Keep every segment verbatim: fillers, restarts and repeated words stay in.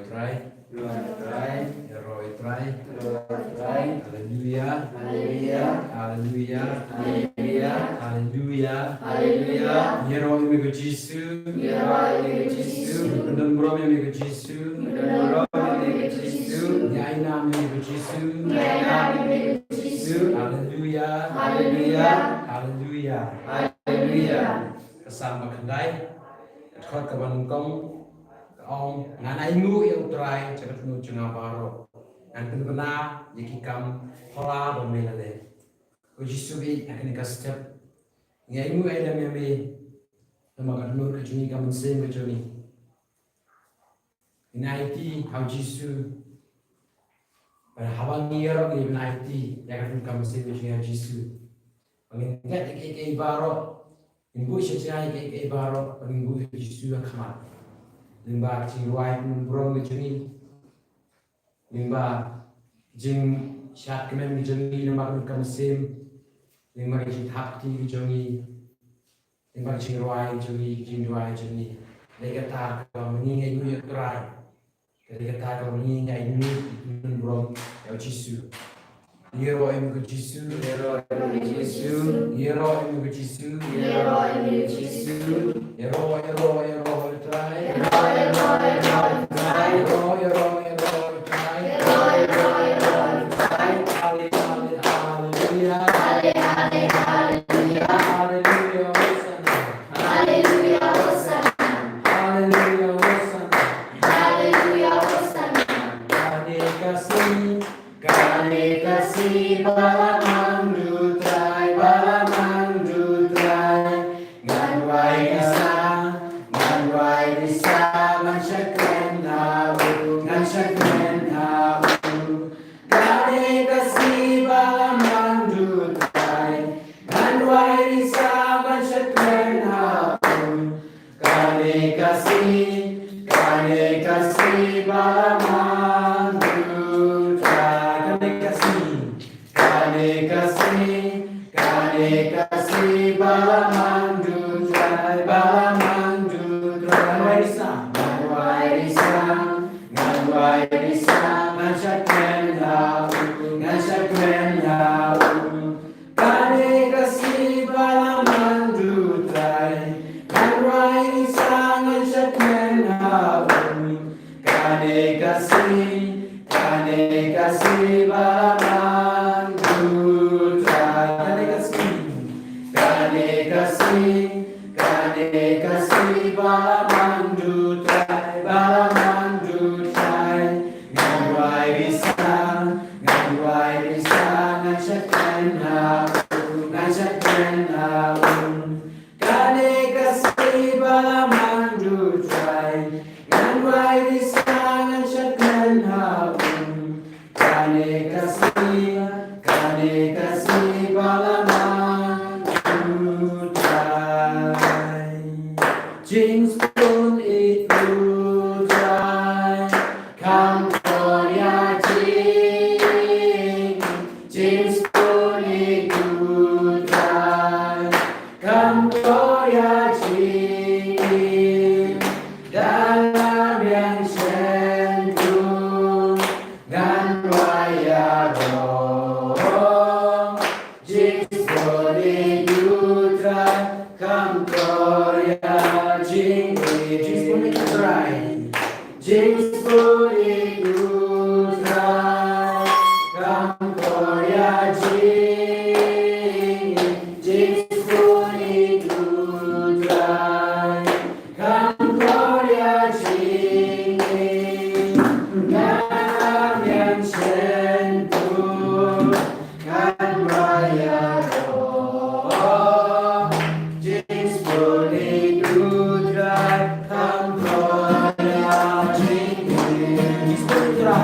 Trai. Ïaroh ïa u Trai. Ïaroh ïa u Trai. Ïaroh ïa u Trai. Haleluia. Haleluia. Haleluia. Haleluia. Haleluia. Haleluia. Ïaroh ïa me ko Jisu. Ïaroh ïa me ko Jisu. Ngi pyndonkam ïa me ko Jisu. Ngi pyndonkam ïa me ko Jisu. Ngi ainam ïa me ko Jisu. Ngi ainam ïa me ko Jisu. Haleluia. Haleluia. Haleluia. Haleluia. Ka Salm ba khyndai, ka dkhot kaba nyngkong, ka ong, ngan ainguh ïa u Trai, sha ka thmu jong nga baroh. Ngan pynbna ïa ki kam phylla ba me la leh. Ko Jisu, ha kane ka step, ngi ainguh ailem ïa me, namar ka dohnud ka jong ngi, ka mynsiem ka jong ngi. Ngin aiti ha u Jisu. Bad haba ngi ïaroh, ngin aiti ïa ka dohnud ka mynsiem ka jong ngi ha u Jisu. Ba ngin ïaid ïa kiei kiei baroh, ngin buh sha jngai ïa kiei kiei baroh, ba ngin buh ïa u Jisu ha khmat. Lyngba ka jingrwai burom ka jong ngi, lyngba ka jingshad kmen ka jong ngi, lyngba ka dohnud ka mynsiem, lyngba ka jingthap kti ka jong ngi, lyngba ka jingrwai jong ngi, ka jingduwai jong ngi. Dei kata kaba ma ngi ngi ainguh ïa u Trai. Dei kata kaba ma ngi ngi ainguh, ngi burom ïa u Jisu. Ïaroh ïa me ko Jisu. Ïaroh ïa me ko Jisu. Ïaroh ïa me ko Jisu. Ïaroh ïa me ko Jisu. Ïaroh, ïaroh, ïaroh ïa u Trai. Ïaroh, ïaroh, ïaroh ïa u Trai. Ïaroh, ïaroh, ïaroh ïa u Trai. Ïaroh, ïaroh, ïaroh ïa u Trai. Hale, hale, haleluia. Hale, hale, haleluia. Haleluia, Hosanna. Haleluia, Hosanna. Haleluia, Hosanna. Haleluia, Hosanna. Kane ka sngi, kane ka sngi ba la mang da u Trai, ba la mang da u Trai. Ngan wai risa, ngan wai risa, ngan shakren ha u, ngan shakren ha u. Kane ka sngi ba la mang da u Trai, ngan wai risa, ngan shakren ha u. Kane ka sngi, kane ka sngi ba la mang da u Trai. Kane ka sngi, kane ka sngi, kane ka sngi ba la mang da u Trai, ba la mang da u Trai. Ngan wai risa, ngan wai risa, ngan wai risa, ngan shakren ha u, ngan shakren ha u. Kane ka sngi ba la mang da u Trai, ngan wai risa, ngan shakren ha u. Kane ka sngi, kane ka sngi ba la mang da u Trai. Kane ka sngi, kane ka sngi, kane ka sngi ba la mang da u Trai, ba la mang da u Trai. Ngan wai risa, ngan wai risa, ngan shakren ha u, ngan shakren ha u. Kane ka sngi ba la mang da u Trai, ngan wai risa, ngan shakren ha u. Kane ka sngi, kane ka sngi ba la mang da u Trai. Jingsngewbha ïa u Trai, kham kor ïa jingim. Jingsngewbha ïa u Trai, kham kor ïa jingim. Da la biang shen tu, ngan wai ïaroh. Jingsngewbha ïa u Trai, kham kor ïa jingim. Jingsngewbha ïa u Trai. Jingsngewbha ïa u Trai, kham kor ïa jingim. Jingsngewbha ïa u Trai, kham kor ïa jingim. Ngan ïeng shen tu, ngan wai ïaroh. Jingsngewbha ïa u Trai, kham kor ïa jingim. Jingsngewbha ïa u Trai.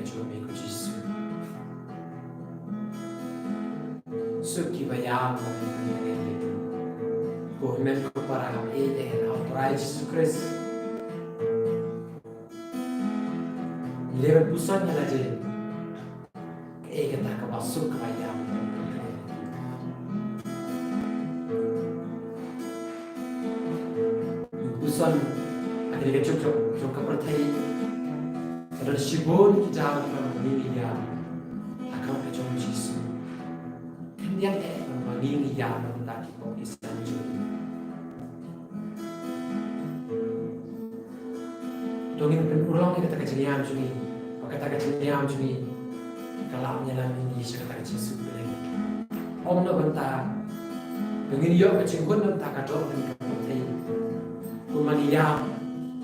jong me ko Jisu. Suk ki ba ïam. Ko hynmen ko para, ïeit ïa U Trai Jisu Khrist. Lehse puson ïa lade. Kaei kata kaba suk kaba ïam. Puson ha kane ka juk jong ka pyrthei. Ka don shibun ki jam kiba ma ngi ngi ïam ha khmat ka jong U Jisu. Khyndiat eh ba ma ngi ngi ïam na ka bynta ki pop ki san jong ngi. To ngin pynurlong ïa kata ka jingïam jong ngi, ba kata ka jingïam jong ngi ka lah ïalam ïa ngi sha kata ka jingsuk bneng. Ym na bynta ba ngin ïoh ka jinghun na bynta ka dohnud ka pyrthei. Kumba ngi ïam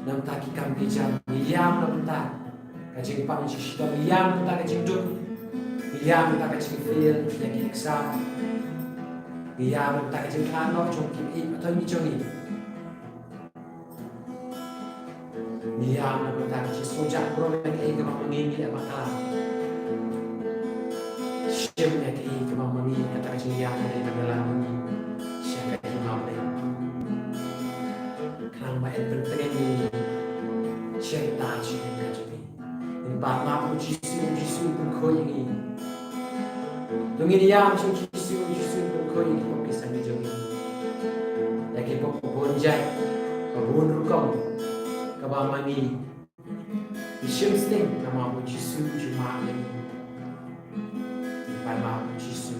na bynta ki kam ki jam, ngi ïam na bynta ka jingpang jingshitom, ngi ïam na bynta ka jingduk, ngi ïam na bynta ka jingfail ïa ki exam, ngi ïam na bynta ka jingkhlad noh jong ki ïeit ki jong ngi. Ngi ïam na bynta ka jingsngewjah burom ïa kaei kaba ma ngi ngi leh bakla. Shim ïa kaei kaba ma ngi, kata ka jingïam ka dei ban ïalam ïa ngi sha ka hima bneng. Khnang ba yn pyntngen ïa ngi sha ïing sha ïing ka jong ngi. Ngin pan map, O Jisu, O Jisu, pynkhuid ïa ngi. To ngin ïam sha U Jisu, O Jisu, pynkhuid ïa ki pop ki san jong ngi. Ïa ki pop ba bun jait, ba bun rukom, kaba ma ngi ngi shim sting, namar O Jisu ju map ïa ngi. Ngin pan map, O Jisu.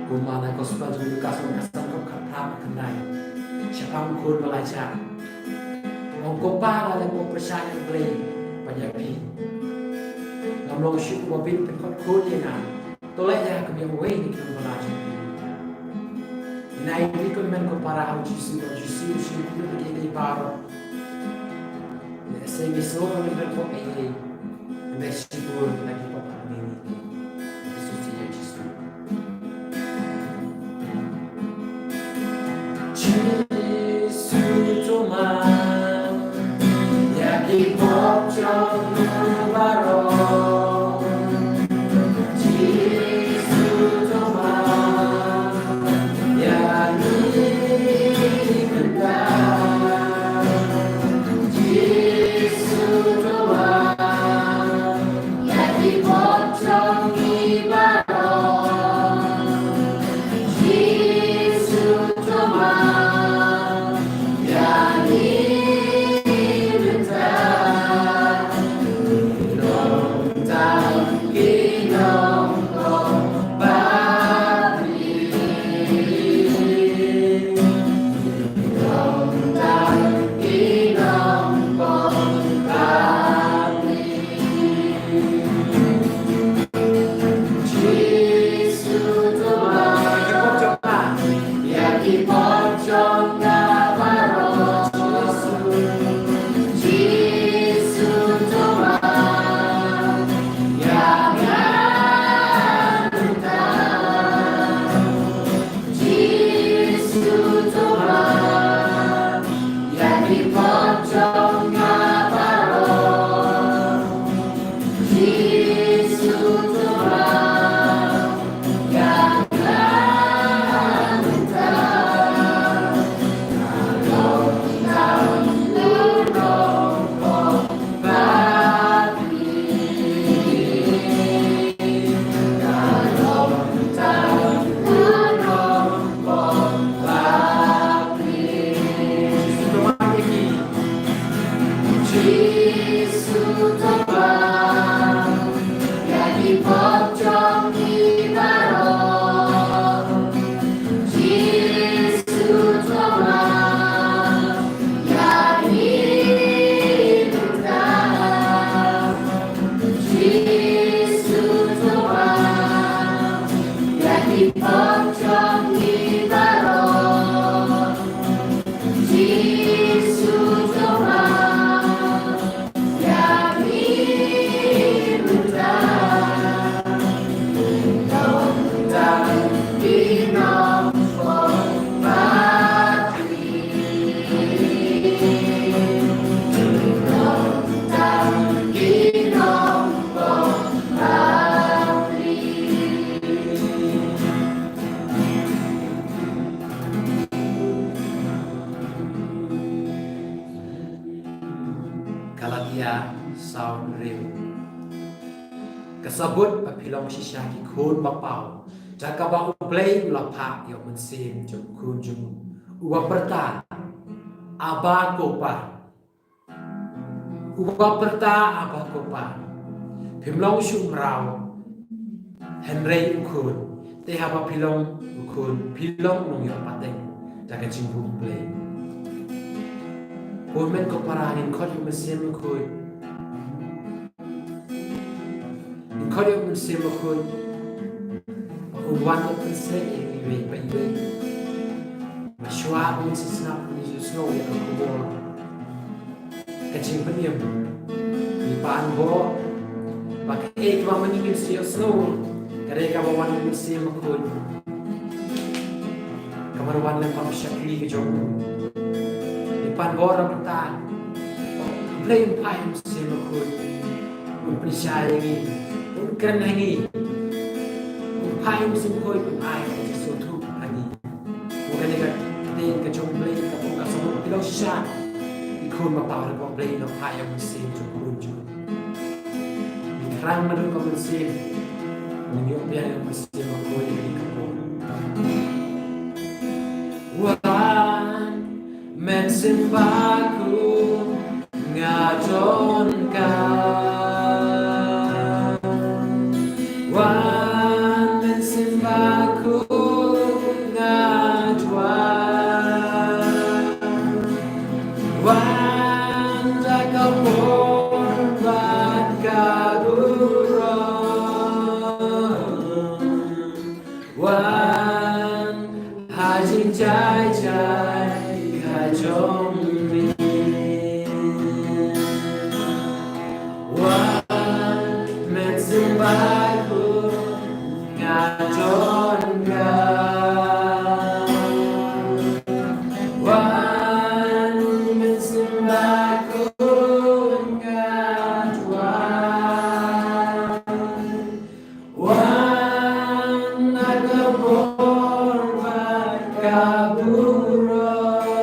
Kumba na gospel jong u Lukas, lynnong khatsan, dkhot khatphra bad khatkhyndai. Shaphang u khun ba la jah. Ong, ko Pa, nga leh pyrshah ïa U Blei bad ïa phi. Ngam long shuh uba bit pynkhot khun ïa nga. To leh ïa nga kum uwei na ki nongpynïaid jong phi. Ngi ïaid kum men ko para ha U Jisu, U Jisu u shim ïa ngi baroh. Lehse ngi sngew ba ngim don pop ei ei. Hynrei shibun na ki pop ha ngi. Jisu, Jisu, Jisu. Jisu to map ïa ki pop jong ngi baroh. Jisu to map ïa ngi mynta. Jisu to map ïa ki pop jong ngi baroh. Jisu to map ïa ngi mynta. Long tang ki nongpop bapli. Long tang ki nongpop bapli. Jisu to map ïa ki pop jong nga baroh. Jisu to map ïa nga mynta. Jisu to map ïa ki pop jong nga baroh. Jisu to map ïa nga mynta. Nga long tang u nongpop bapli. Jisu to map ïa ki pop jong ngi baroh. Jisu to map ïa ngi Galatia saw hynriew. Ka sabut ba phi long shisha ki khun ba paw, da kaba U Blei u la phah ïa u mynsiem jong u khun jong u, uba pyrta, Abba, ko Pa. Uba pyrta, Abba, ko Pa. Phim long shuh u mraw, hynrei u khun. Te haba phi long u khun, phi long u nongïoh pateng da ka jingbuh U Blei. Ko hynmen ko para, ngin khot ïa u Mynsiem Bakhuid. Ngin khot ïa u Mynsiem Bakhuid ba un wan ban pynshlur ïa ngi iwei pa iwei. Ba shuwa ba ngin sngap, ngin shu sngew ïa ka khubor ka jingpynim. Ngi pan bor ba kaei kaba mynta ngin shu ïohsngew ka dei kaba wan na u Mynsiem Bakhuid. Ka mut wan lyngba ka shakri ka jong u. Ngi pan bor na ka bynta U Blei un phah ïa u Mynsiem Bakhuid un pynshai ïa ngi, un kren ha ngi, un phah ïa u Mynsiem Bakhuid un ai ka jingsngewthuh ha ngi. Mo, kane ka ktien ka jong U Blei ka pynpaw ka sngewthuh ïa ngi shisha, ki khun ba paw, ba U Blei un phah ïa u Mynsiem jong u, jong u. Ngi thrang naduh ka mynsiem, ngi ïoh biang ïa u Mynsiem Bakhuid ïa ka por. Wan, Mynsiem Bakhuid, nga don ka. Wan, Mynsiem Bakhuid, nga don. Wan da ka bor bad ka burom. Wan ha jingjai jai ka jong ngi. Wan, Mynsiem Bakhuid, nga don ka. Wan, Mynsiem Bakhuid, nga don. Wan na ka bor bad ka burom.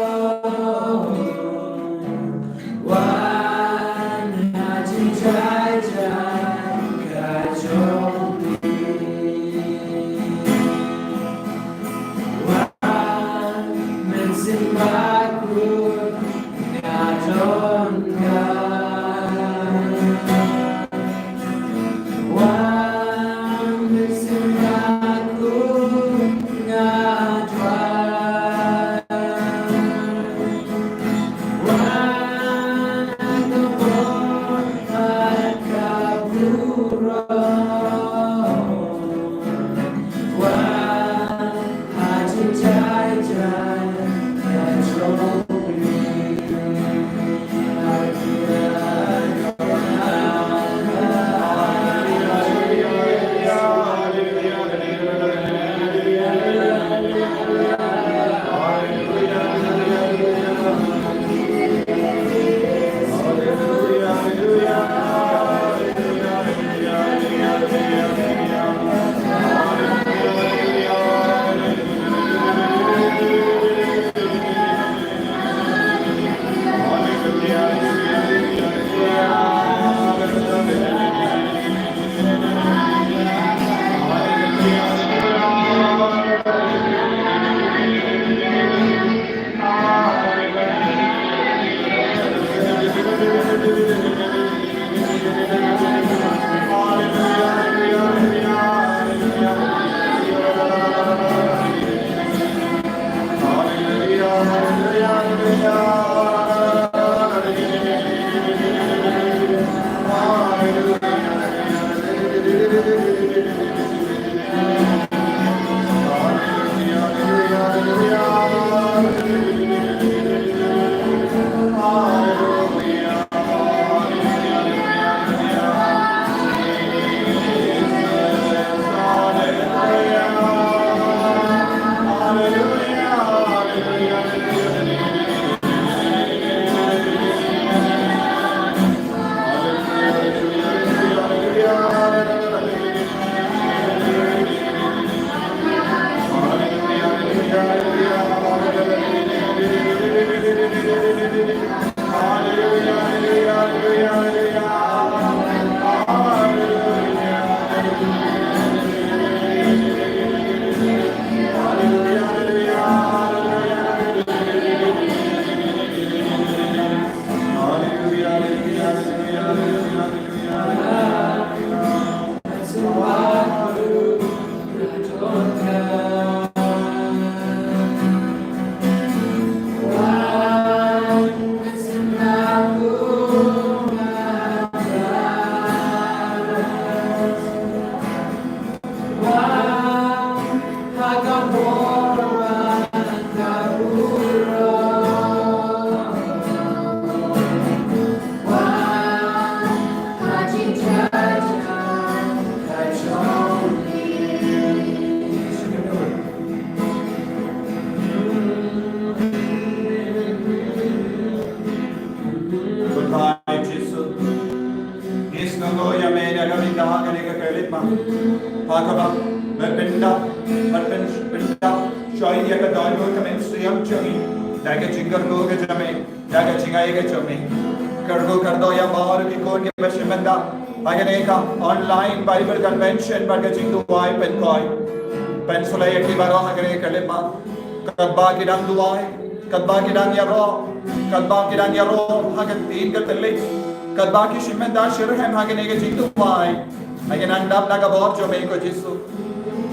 Wan ha jingjai jai ka jong ngi. Wan, Mynsiem Bakhuid, nga don ka. Wan, Mynsiem Bakhuid, nga don. Wan na ka bor bad Goodbye, Jisu. Ngi sngewthuh ïa me na ka bynta kane ka khyllipmat. Ha kaba me pyndap, me pyn-, pyndap shoi ïa ka dohnud ka mynsiem jong ngi da ka jingkyrkhu ka jong me, da ka jingai ka jong me. Kyrkhu kyrdoh ïa baroh ki khun kiba shim bynta ha kane ka online Bible convention bad ka jingduwai pynkhuid. Pynsleh ïa ki baroh ha kane ka khyllipmat. Katba ki dang duwai, katba ki dang ïaroh, katba ki dang ïaroh ha ka ktien ka thylliej, katba ki shim bynta shitrhem ha kane ka jingduwai, ba ngin nang dap na ka bor jong me ko Jisu.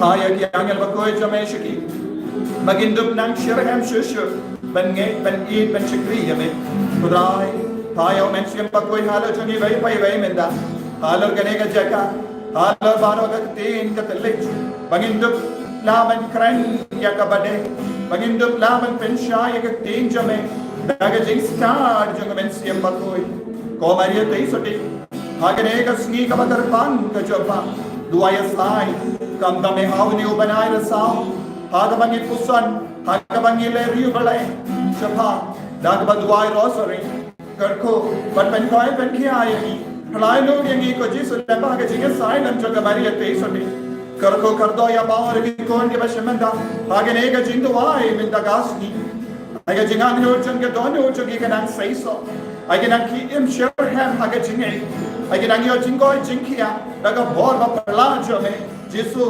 Phah ïa ki angel bakhuid jong me sha ki, ba kin dup nang shitrhem shuh shuh ban ngeit, ban ïeit, ban shakri ïa me. Ko Trai, phah ïa u Mynsiem Bakhuid halor jong iwei pa iwei mynta, halor kane ka jaka, halor baroh ka ktien ka thylliej, ba ngin dup lah ban kren ïa kaba dei, ba ngin dup lah ban pynshai ïa ka ktien jong me da ka jingstad jong ka Mynsiem Bakhuid. Ko Maria Theisotti, ha kane ka sngi kaba kyrpang ka jong pha, duwai ïa pha, khamtam ha une u bnai Risaw, ha kaba ngi puson, ha kaba ngi leh riewblei sha pha da kaba duwai Rosary. Kyrkhu bad pynkhuid pynkhia ïa ngi. Pynlait lut ïa ngi ko Jisu lyngba ka jingïasaid lam jong ka Maria Theisotti. Kyrkhu kyrdoh ïa baroh ki khun kiba shim bynta ha kane ka jingduwai mynta ka sngi. Ai ka jingangnud jong ka dohnud jong ki kan nang seisoh. Ai ki nang ki im shitrhem ha ka jingngeit. Ai ki nang ïoh jingkoit jingkhiah da ka bor ba phylla jong me. Jisu,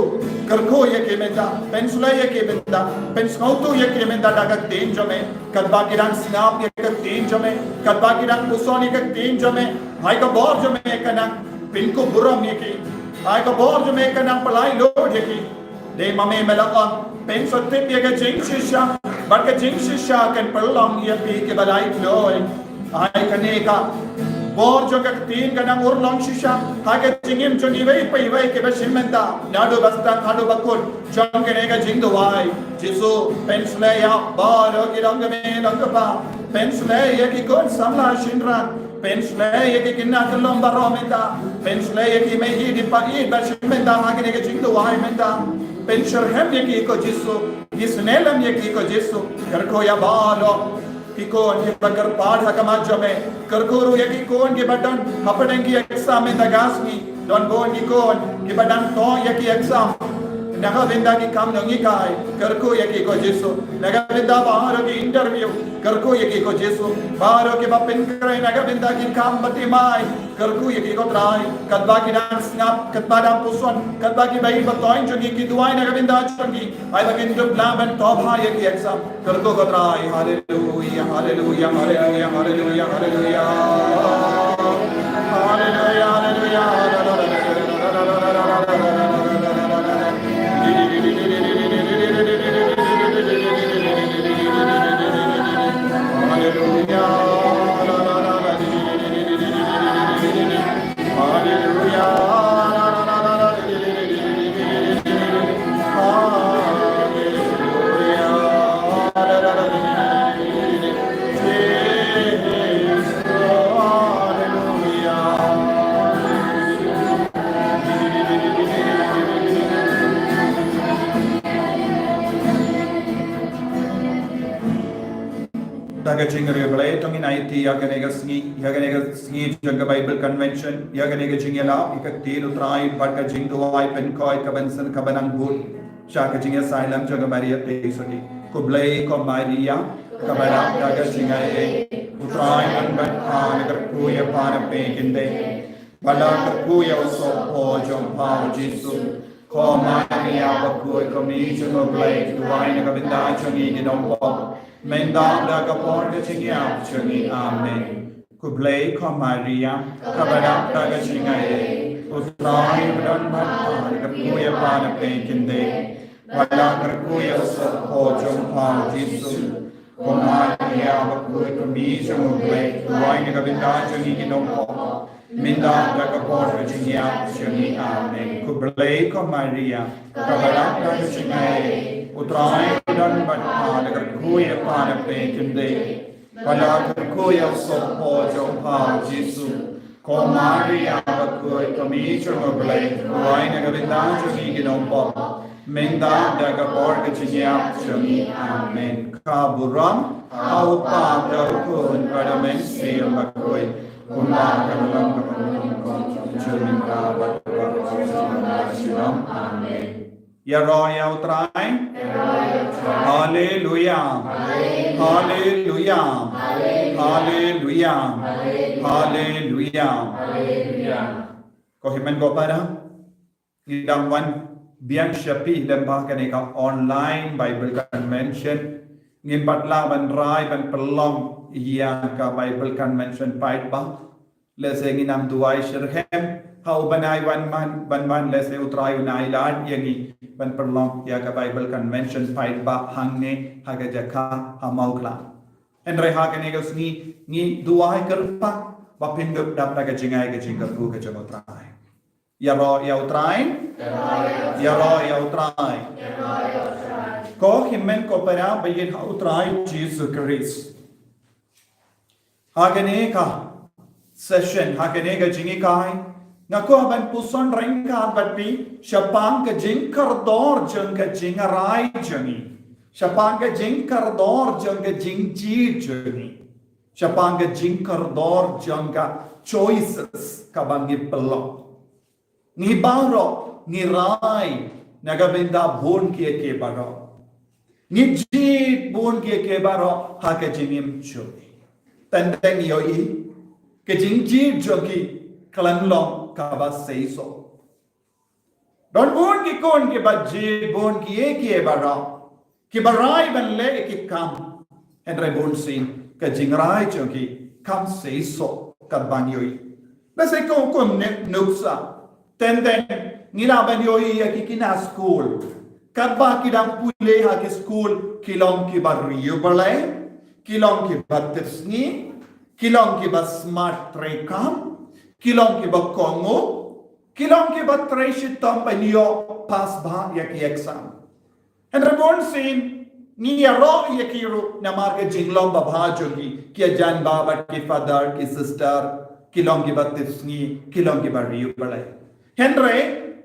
kyrkhu ïa ki mynta, pynsleh ïa ki mynta, pynsngewthuh ïa ki mynta da ka ktien jong me, katba ki dang sngap ïa ka ktien jong me, katba ki dang puson ïa ka ktien jong me, ai ka bor jong me kan nang pynkup burom ïa ki, ai ka bor jong me kan nang pynlait lut ïa ki. Dei ma me me la ong, pynsngewthuh ïa ka jingshisha, bad ka jingshisha kan pynlong ïa phi kiba lait loi. Ai kane ka bor jong ka ktien kan nang urlong shisha ha ka jingim jong iwei pa iwei kiba shim bynta, naduh ba stad haduh ba kut jong kane ka jingduwai. Jisu, pynsleh ïa baroh ki long kmie long kpa, pynsleh ïa ki khun samla shynrang, pynsleh ïa ki khynnah khyllung baroh mynta, pynsleh ïa ki mei ïeit pa ïeit ba shim bynta ha kane ka jingduwai mynta. Pynshitrhem ïa ki ko Jisu, pynsngew lam ïa ki ko Jisu. Kyrkhu ïa baroh ki khun kiba kyrpad ha khmat jong me. Kyrkhu ruh ïa ki khun kiba don hapdeng ki exam mynta ka sngi. Don bun ki khun kiba dang thoh ïa ki exam na ka bynta ki kam nonghikai. Kyrkhu ïa ki ko Jisu. Na ka bynta baroh ki interview, kyrkhu ïa ki ko Jisu. Baroh kiba pynkhreh na ka bynta ki kam ba thymmai, kyrkhu ïa ki ko Trai. Katba ki dang sngap, katba dang puson, katba ki baï ba thoh jong ngi ki duwai na ka bynta jong ngi. Ai ba kin dup lah ban thoh bha ïa ki exam. Kyrkhu ko Trai. Haleluya, haleluya, haleluya, haleluya, haleluya. Haleluya, haleluya. Haleluya. Haleluya. Da ka jingriewblei to ngin aiti ïa kane ka sngi, ïa kane ka sngi jong ka Bible Convention, ïa kane ka jingïalap ïa ka ktien U Trai bad ka jingduwai pynkhuid kaban sdang kaban nang bud sha ka jingïasaid lam jong ka Maria Theisotti. Khublei ko Maria, kaba dap da ka jingaiei. U Trai un bad pha, la kyrkhu ïa pha na pdeng ki kynthei, bad la kyrkhu ïa u sohphoh jong pha u Jisu. Ko Maria bakhuid, ko Kmie jong U Blei, duwai na ka bynta jong ngi ki nongpop, mynta bad ha ka por ka jingïap jong ngi. Amen. Khublei ko Maria, kaba dap da ka jingaiei, U Trai u don bad pha, kyrkhu ïa pha na pdeng ki khyndai, bad la kyrkhu ïa u sohpdeng jong pha u Jisu. Ko Maria bakhuid, ka kmie jong U Blei, duwai na ka bynta jong ngi ki nongpop, mynta bad ha ka por ka jingïap jong ngi. Amen. Khublei ko Maria, kaba dap da ka jingaiei, U Trai u don bad pha, la kyrkhu ïa pha na pdeng ki khyndai, bad la kyrkhu ïa u sohpdeng jong pha u Jisu. Ko Maria bakhuid, ka kmie jong U Blei, duwai na ka bynta jong ngi ki nongpop, mynta bad ha ka por ka jingïap jong ngi. Amen. Ka burom ha U Kpa bad ha U Khun bad ha U Mynsiem Bakhuid, kumba ka la long, kaba bud, kaba bud, mynta bad ha ka por ka jingïap. Amen. Ïaroh ïa U Trai. Haleluia. Haleluia. Haleluia. Haleluia. Ko hynmen ko para, ngi dang wan biang sha phi lyngba kane ka online Bible Convention. Ngim pat lah ban rai ban pynlong ïa ka Bible Convention paidbah. Lehse ngin ym duwai shitrhem ha u bnai ban wan, ban wan, lehse U Trai un ailad ïa ngi ban pynlong ïa ka Bible Convention paidbah hangne ha ka jaka ha Mawkla. Hynrei ha kane ka sngi ngi duwai kyrpad ba phin dup dap da ka jingai ka jingkyrkhu ka jong U Trai. Ïaroh ïa U Trai. Ïaroh ïa U Trai. Ko hynmen ko para ba ïeit ha U Trai Jisu Khrist, ha kane ka session, ha kane ka jinghikai, nga kwah ban puson ryngkat bad phi shaphang ka jingkordor jong ka jingrai jong ngi, shaphang ka jingkordor jong ka jingjied jong ngi, shaphang ka jingkordor jong ka choices kaba ngi pynlong. Ngi baroh ngi rai na ka bynta bun kiei kiei baroh. Ngi jied bun kiei kiei baroh ha ka jingim jong ngi. Teng teng ïohi ka jingjied jong ngi ka long kaba seisoh. Don bun ki khun kiba jied bun kiei kiei baroh, kiba rai ban leh ki kam, hynrei bunsien ka jingrai jong ki kam seisoh katba ngi ïohi. Lehse kum, kum ne nuksa, teng teng ngi lah ban ïohi ïa ki khynnah skul katba ki dang pule ha ki skul, ki long kiba riewblei, ki long kiba tipsngi, ki long kiba smart treikam, ki long kiba kohnguh, ki long kiba trei shitom ban ïoh pass bha ïa ki exam. Hynrei bunsien ngi ïaroh ïa ki ruh namar ka jinglong babha jong ki, ki ïajan bha bad ki father ki sister, ki long kiba tipsngi, ki long kiba riewblei. Hynrei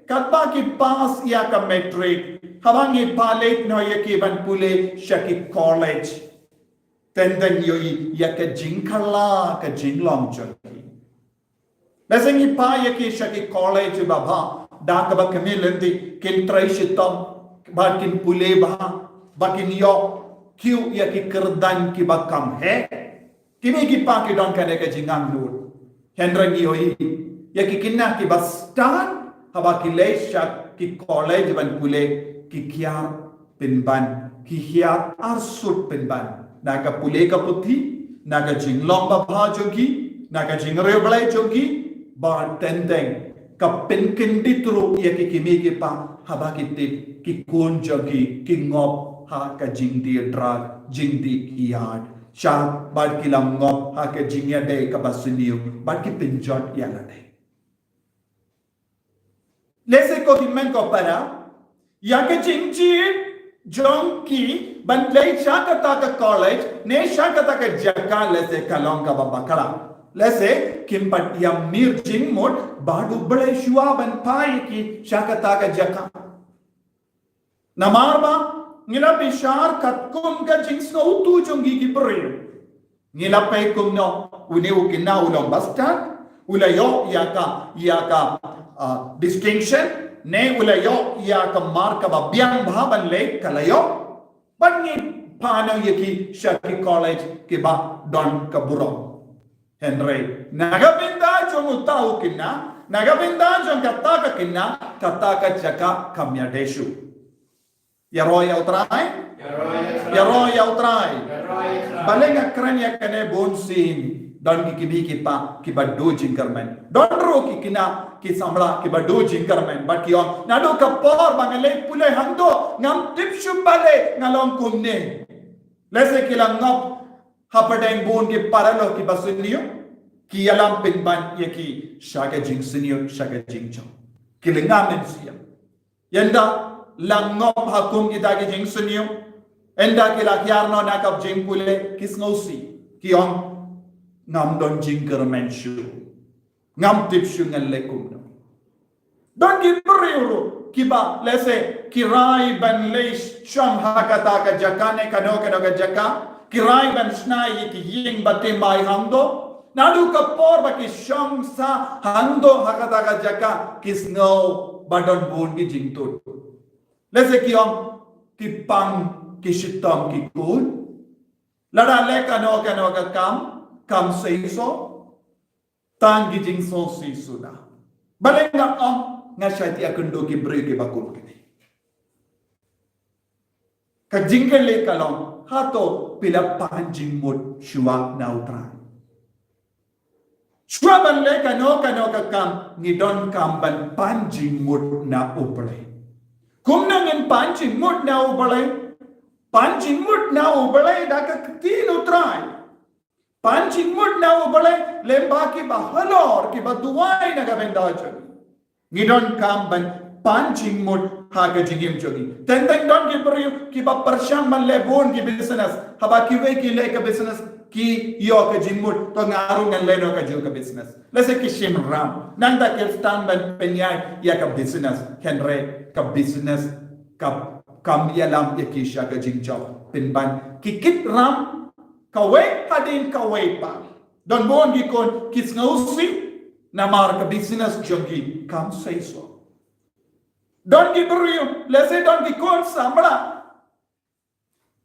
katba ki pass ïa ka matric, haba ngi phah leit noh ïa ki ban pule sha ki college, teng teng ïohi ïa ka jingkylla ka jinglong jong ki. Lehse ngi phah ïa ki sha ki college babha, da kaba kmie lynti kin trei shitom bad kin pule bha, ba kin ïoh kiew ïa ki kyrdan kiba kham heh. Ki mei ki pa ki don kane ka jingangnud. Hynrei ngi ïohi ïa ki khynnah kiba stad, haba ki leit sha ki college ban pule, ki kiar pynban, ki hiar arsut pynban na ka pule ka puthi, na ka jinglong babha jong ki, na ka jingriewblei jong ki, bad teng teng ka pynkyndit ruh ïa ki kmie ki pa haba ki tip ki khun jong ki ki ngop ha ka jingdie drug, jingdie ïar, sha bad ki la ngop ha ka jingïadei kaba sniew bad ki pynjot ïa lade. Lehse ko hynmen ko para, ïa ka jingjied jong ki ban leit sha kata ka college ne sha kata ka jaka, lehse ka long kaba bakla. Lehse kim pat ïa mih jingmut bad U Blei shuwa ban phah ïa ki sha kata ka jaka. Namar ba ngi la bishar katkum ka jingsngewthuh jong ngi ki briew. Ngi la peit kumno une u khynnah u long ba stad, u la ïoh ïa ka, ïa ka, ah, distinction, ne u la ïoh ïa ka mark kaba biang bha ban leit, ka la ïoh. Bad ngi phah noh ïa ki sha ki college kiba don ka burom. Hynrei na ka bynta jong uta u khynnah, na ka bynta jong kata ka khynnah, kata ka jaka kam ïadei shuh. Ïaroh ïa U Trai. Ïaroh ïa U Trai. Balei nga kren ïa kane bunsien? Don ki kmie ki kpa kiba duh jingkyrmen. Don ruh ki khynnah ki samla kiba duh jingkyrmen. Bad ki ong, naduh ka por ba nga leit pule hangto, ngam tip shuh balei nga long kumne. Lehse ki la ngop hapdeng bun ki paralok kiba sniew, ki ïalam pynban ïa ki sha ka jingsniew, sha ka jingjop. Ki la ngam mynsiem. Ynda la ngop ha kum kita ki jingsniew, ynda ki la hiar noh na ka jingpule, ki sngewsih, ki ong, ngam don jingkyrmen shuh. Ngam tip shuh ngan leh kumno. Don ki briew ruh kiba, lehse, ki rai ban leit shong ha kata ka jaka ne kano kano ka jaka, ki rai ban shna ïa ki ïing ba thymmai hangto. Naduh ka por ba ki shong sah hangto ha kata ka jaka, ki sngew ba don bun ki jingtut. Lehse ki ong, ki pang ki shitom ki kut. Lada leh kano kano ka kam, kam seisoh. Tang ki jingsngewsih suda. Balei nga ong, nga shait ïakynduh ki briew kiba kum kine. Ka jingkylli ka long, hato phi la pan jingmut shuwa na U Trai? Shuwa ban leh kano kano ka kam, ngi donkam ban pan jingmut na U Blei. Kumno ngin pan jingmut na U Blei? Pan jingmut na U Blei da ka ktien U Trai. Pan jingmut na U Blei lyngba kiba halor, kiba duwai na ka bynta jong ngi. Ngi donkam ban pan jingmut ha ka jingim jong ngi. Teng teng don ki briew kiba pyrshang ban leh bun ki business. Haba kiwei ki leh ka business, ki ïoh ka jingmut, to nga ruh ngan leh noh kajuh ka business. Lehse ki shim ram. Nangta ki sdang ban pynïaid ïa ka business. Hynrei ka business kam, kam ïalam ïa ki sha ka jingjop. Pynban ki kit ram, kawei hadien kawei pat. Don bun ki khun ki sngewsih namar ka business jong ki kam seisoh. Don ki briew, lehse don ki khun samla,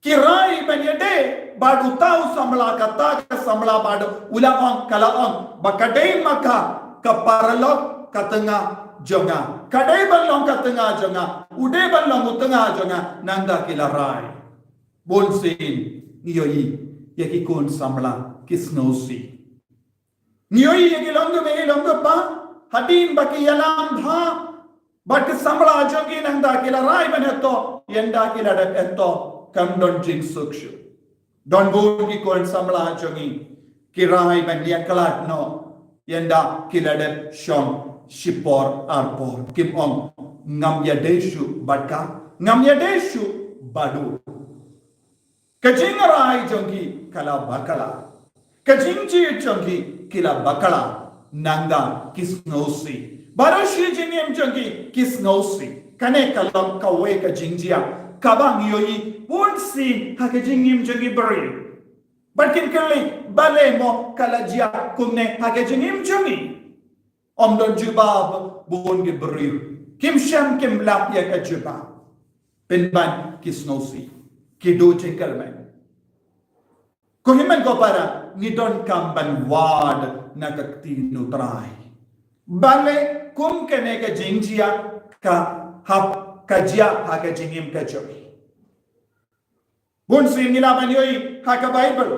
ki rai ban ïadei bad uta u samla, kata ka samla bad u la ong, ka la ong ba ka dei ma ka, ka paralok ka tnga jong nga. Ka dei ban long ka tnga jong nga. U dei ban long u tnga jong nga. Nangta ki la rai. Bunsien ngi ïohi ïa ki khun samla ki sngewsih. Ngi ïohi ïa ki long kmie, ki long kpa, hadien ba ki ïalam bha bad ki samla jong ki, nangta ki la rai ban ïathuh, ynda ki la dep ïathuh kam don jingsuk shuh. Don bun ki khun samla jong ngi ki rai ban ïakhlad noh ynda ki la dep shong shipor arpor. Kim ong, ngam ïadei shuh bad ka, ngam ïadei shuh bad u. Ka jingrai jong ki ka la bakla. Ka jingjied jong ki ki la bakla. Nangta ki sngewsih. Baroh shi jingim jong ki ki sngewsih. Kane ka long kawei ka jingjia kaba ngi ïohi bunsien ha ka jingim jong ki briew. Bad kin kylli, balei mo ka la jia kumne ha ka jingim jong ngi? Ym don jubab bun ki briew. Kim shem kim lap ïa ka jubab. Pynban ki sngewsih, ki duh jingkyrmen. Ko hynmen ko para, ngi donkam ban wad na ka ktien U Trai. Balei kum kane ka jingjia ka hap ka jia ha ka jingim ka jong ngi? Bunsien ngi lah ban ïohi ha ka Baibl.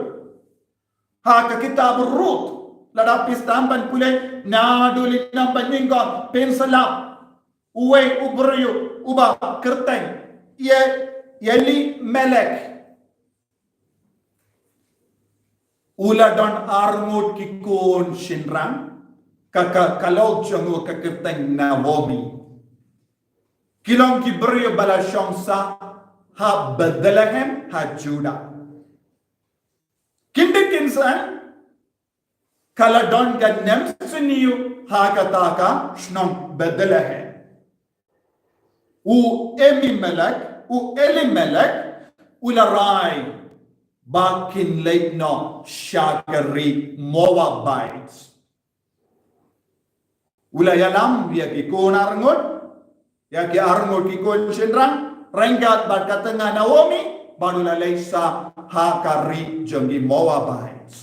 Ha ka kitab Ruth, lada phi sdang ban pule naduh lynnong ba nyngkong, phin sa lap uwei u briew uba kyrteng Elimelek. U la don arngut ki khun shynrang, ka, ka, ka lok jong u ka kyrteng Naomi. Ki long ki briew ba la shong sah ha Bethlehem ha Judah. Kin dei kin sah, ka la don ka nemsniew ha kata ka shnong Bethlehem. U Elimelek, u Elimelek, u la rai ba kin leit noh sha ka ri Moabite. U la ïalam ïa ki khun arngut, ïa ki arngut ki khun shynrang, ryngkat bad ka tnga Naomi, bad u la leit sah ha ka ri jong ki Moabite.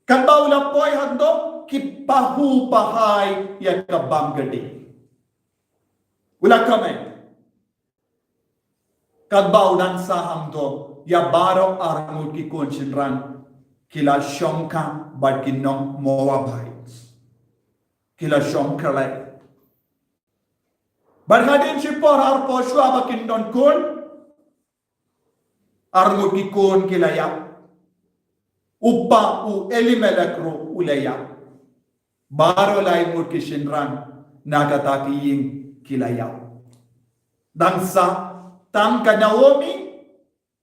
Katba u la poi hangto, ki pahu pahai ïa ka bam kti. U la kmen. Katba u dang sah hangto, ïa baroh arngut ki khun shynrang ki la shongkha bad ki nong Moabite. Ki la shongkha lai. Bad hadien shipor arpor shuwa ba kin don khun, arngut ki khun ki la ïap. U kpa u Elimelek ruh u la ïap. Baroh lai ngut ki shynrang na kata ka ïing ki la ïap. Dang sah tang ka Naomi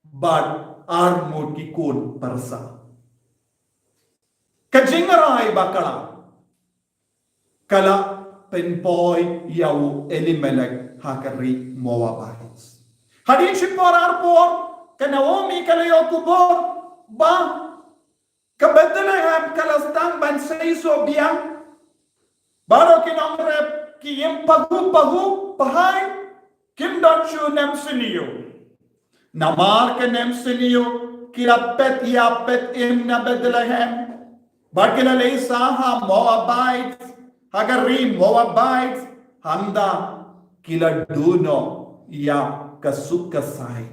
bad arngut ki khun pyrsa. Ka jingrai bakla ka la pynpoi ïa u Elimelek ha ka ri Moabite. Hadien shipor arpor ka Naomi ka la ïoh khubor ba ka Bethlehem ka la sdang ban sei soh biang. Baroh ki nongrep ki im pahuh pahuh, pahai, kim don shuh nem sniew. Namar ka nem sniew ki la peit ïa peit im na Bethlehem. Bad ki la leit sah ha Moabite, ha ka ri Moabite, hangta ki la duh noh ïa ka suk ka sai.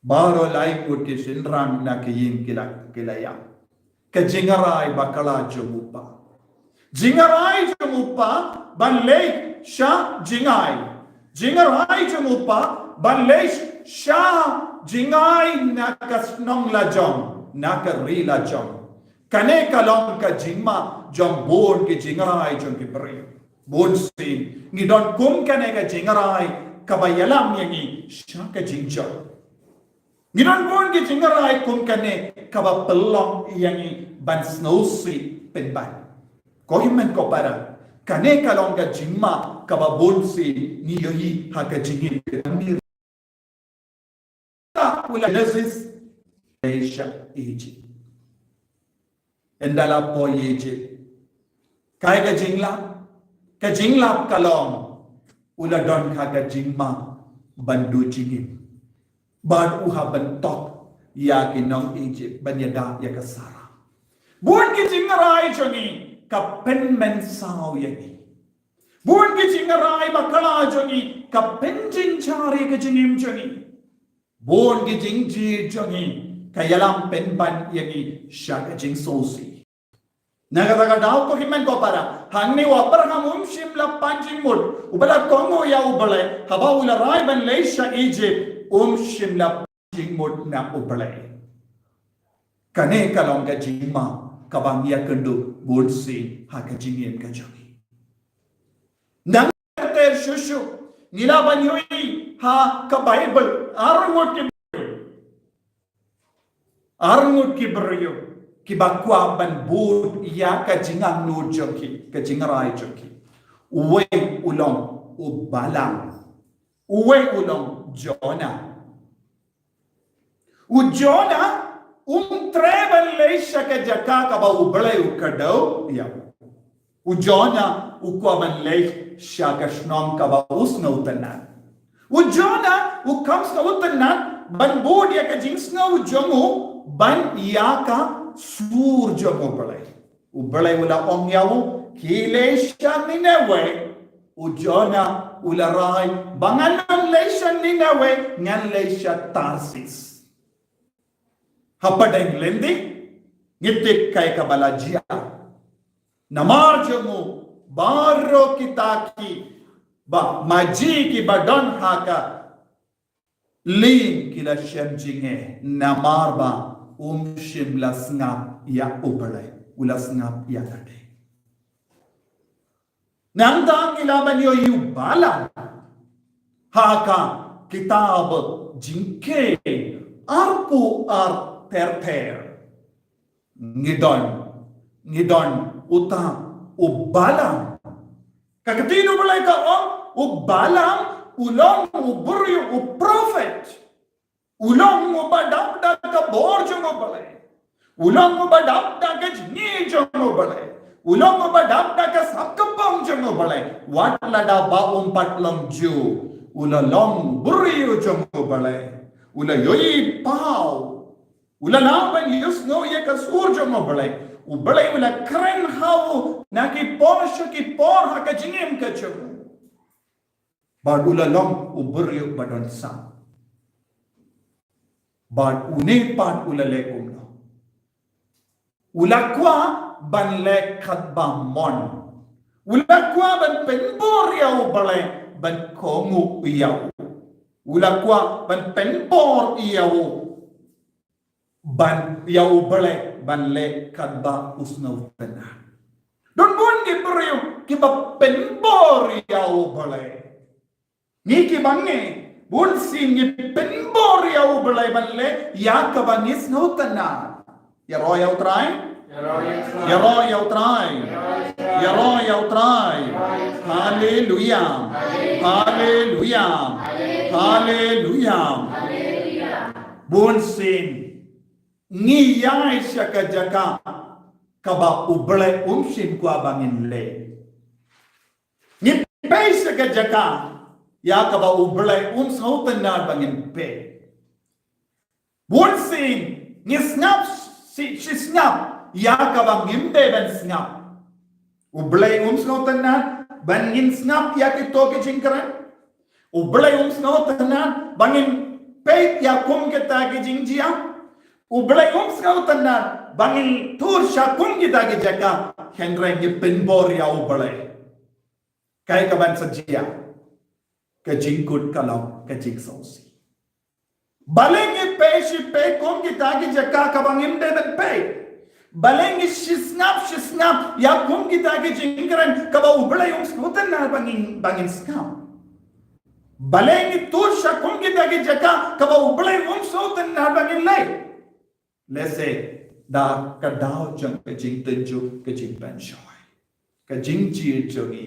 Baroh lai ngut ki shynrang na ka ïing ki la, ki la ïap. Ka jingrai bakla jong u kpa. Jingrai jong u kpa ban leit sha jingai. Jingrai jong u kpa ban leit sha jingai na ka shnong lajong, na ka ri lajong. Kane ka long ka jingma jong bun ki jingrai jong ki briew. Bun sien ngi don kum kane ka jingrai kaba ïalam ïa ngi sha ka jingjop. Ngi don bun ki jingrai kum kane kaba pynlong ïa ngi ban sngewsih pynban. Ko hynmen ko para, kane ka long ka jingma kaba bun sien ngi ïohi ha ka jingim ka jingim. Ula Genesis, Asia, Egypt. Ynda la poi Egypt, kaei ka jinglap? Ka jinglap ka long u la don ha ka jingma ban duh jingim. Bad u hap ban tok ïa ki nong Egypt ban ïada ïa ka Sarah. Bun ki jingrai jong ngi ka pynmynsaw ïa ngi. Bun ki jingrai bakla jong ngi ka pynjynjar ïa ka jingim jong ngi. Bun ki jingjied jong ngi ka ïalam pynban ïa ngi sha ka jingsngewsih. Na kata ka daw ko hynmen ko para, hangne u Abraham um shym la pan jingmut, uba la kohnguh ïa U Blei haba u la rai ban leit sha Egypt, um shym la pan jingmut na U Blei. Kane ka long ka jingma kaba ngi ïakynduh bun sien ha ka jingim ka jong ngi. Nang ter shuh shuh ngi lah ban ïohi ha ka Baibl, arngut ki, arngut ki briew kiba kwah ban bud ïa ka jingangnud jong ki, ka jingrai jong ki. Uwei u long u Balaam, uwei u long Jonah. U Jonah um treh ban leit sha ka jaka kaba U Blei u kdew ïa u. U Jonah u kwah ban leit sha ka shnong kaba u sngewtynnat. U Jonah u kham sngewtynnat ban bud ïa ka jingsngew jong u ban ïa ka sur jong U Blei. U Blei u la ong ïa u, khie leit sha Nineveh. U Jonah u la rai ba ngan ym leit sha Nineveh, ngan leit sha Tarsis. Hapdeng lynti ngi tip kaei kaba la jia. Namar jong u baroh kita kiba maji kiba don ha ka lieng ki la shem jingeh namar ba um shym la sngap ïa U Blei, u la sngap ïa lade. Nangta ngi lah ban ïohi u Balaam ha ka kitab Jingkheiñ arphew ar ter ter. Ngi don, ngi don uta u Balaam. Ka ktien U Blei ka ong, u Balaam u long u briew, u prophet. U long uba dap da ka bor jong U Blei. U long uba dap da ka jingïeit jong U Blei. U long uba dap da ka sap ka pong jong U Blei. Wat lada ba um pat long Jiw, u la long briew jong U Blei. U la ïohi paw. U la lah ban ïohsngew ïa ka sur jong U Blei. U Blei u la kren ha u na ki por sha ki por ha ka jingim ka jong u. Bad u la long u briew ba don sap. Bad une pat u la leh kumno? U la kwah ban leh katba mon. U la kwah ban pynbor ïa U Blei, ban kohnguh ïa u. U la kwah ban pynbor ïa u, ban, ïa U Blei, ban leh katba u sngewtynnad. Don bun ki briew kiba pynbor ïa U Blei. Ngi kiba ngi, bun sien ngi pynbor ïa U Blei ban leh ïa kaba ngi sngewtynnad. Ïaroh ïa U Trai. Ïaroh ïa U Trai. Ïaroh ïa U Trai. Haleluya. Haleluya. Haleluya. Bun sien ngi ïaid sha ka jaka kaba U Blei um shym kwah ba ngin leh. Ngi pei sha ka jaka ïa kaba U Blei um sngewtynnad ba ngin pei. Bun sien ngi sngap shi, shi sngap ïa kaba ngim dei ban sngap. U Blei um sngewtynnad ba ngin sngap ïa kito ki jingkren. U Blei um sngewtynnad ba ngin peit ïa kum kita ki jingjia. U Blei um sngewtynnad ba ngin tur sha kum kita ki jaka, hynrei ngi pynbor ïa U Blei. Kaei kaban sa jia? Ka jingkut ka long ka jingsngewsih. Balei ngi pei shi pei kum kita ki jaka kaba ngim dei ban pei? Balei ngi shi sngap shi sngap ïa kum kita ki jingkren kaba U Blei um sngewtynnad ba ngin, ba ngin sngap? Balei ngi tur sha kum kita ki jaka kaba U Blei um sngewtynnad ba ngin leh? Lehse da ka daw jong ka jingtynjuh, ka jingpynshoi, ka jingjia jong ngi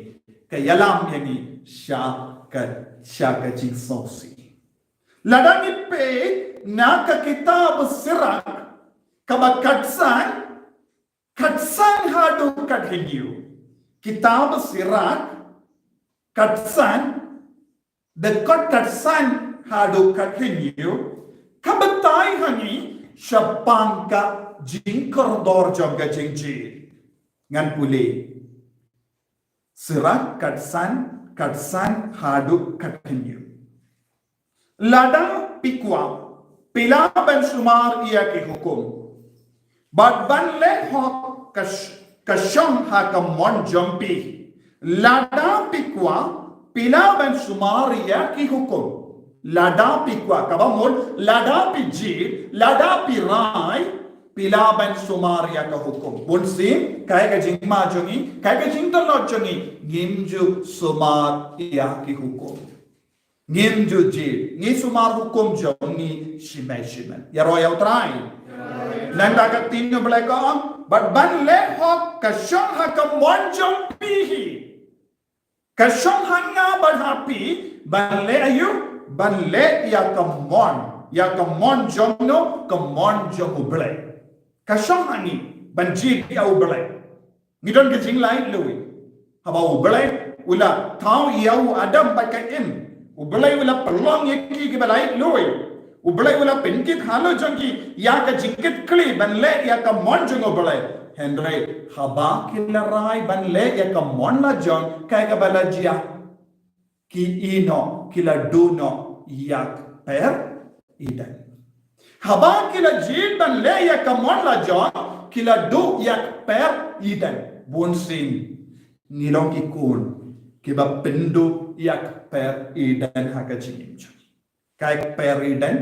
ka ïalam ïa ngi sha ka, sha ka jingsngewsih. Lada ngi peit na ka kitab Sirak kaba khatsan, khatsan haduh khathynñiew. Kitab Sirak khatsan, dkhot khatsan haduh khathynñiew, ka batai ha ngi shaphang ka jingkordor jong ka jingjia. Ngan pule. Sirak khatsan, khatsan haduh khathynñiew. Lada phi kwah, phi lah ban sumar ïa ki hukum bad ban leh hok ka sh-, ka shong ha ka mon jong phi. Lada phi kwah, phi lah ban sumar ïa ki hukum. Lada phi kwah, kaba mut, lada phi jied, lada phi rai, phi lah ban sumar ïa ka hukum. Bun sien, kaei ka jingma jong ngi, kaei ka jingtlot jong ngi, ngim ju sumar ïa ki hukum. Ngim ju jied, ngi sumar hukum jong ngi shimei shimei. Ïaroh ïa U Trai. Nangta ka ktien U Blei ka ong, bad ban leh hok ka shong ha ka mon jong phi hi. Ka shong ha nga bad ha phi, ban leh aïu, ban leh ïa ka mon, ïa ka mon jong no, ka mon jong U Blei. Ka shong ha ngi, ban jied ïa U Blei. Ngi don ka jinglaitluid. Haba U Blei u la thaw ïa u Adam bad ka Im, U Blei u la pynlong ïa ki kiba laitluid. U Blei u la pynkit halor jong ki ïa ka jingkitkhlieh ban leh ïa ka mon jong U Blei. Hynrei haba ki la rai ban leh ïa ka mon la jong, kaei kaba la jia? Ki ïeh noh, ki la duh noh ïa ka kper Eden. Haba ki la jied ban leh ïa ka mon la jong, ki la duh ïa ka kper Eden. Bun sien ngi long ki khun kiba pynduh ïa ka kper Eden ha ka jingim jong ngi. Kaei ka kper Eden?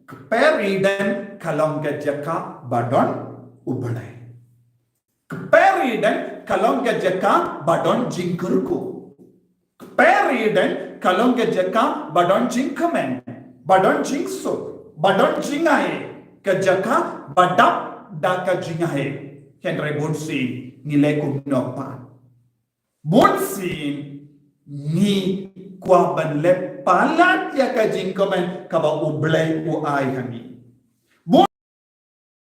Ka kper Eden ka long ka jaka ba don U Blei. Ka kper Eden ka long ka jaka ba don jingkyrkhu. Ka kper Eden ka long ka jaka ba don jingkmen, ba don jingsuk, ba don jingai, ka jaka ba dap da ka jingai. Hynrei bun sien ngi leh kumno pat? Bun sien ngi kwah ban leh palat ïa ka jingkmen kaba U Blei u ai ha ngi. Bun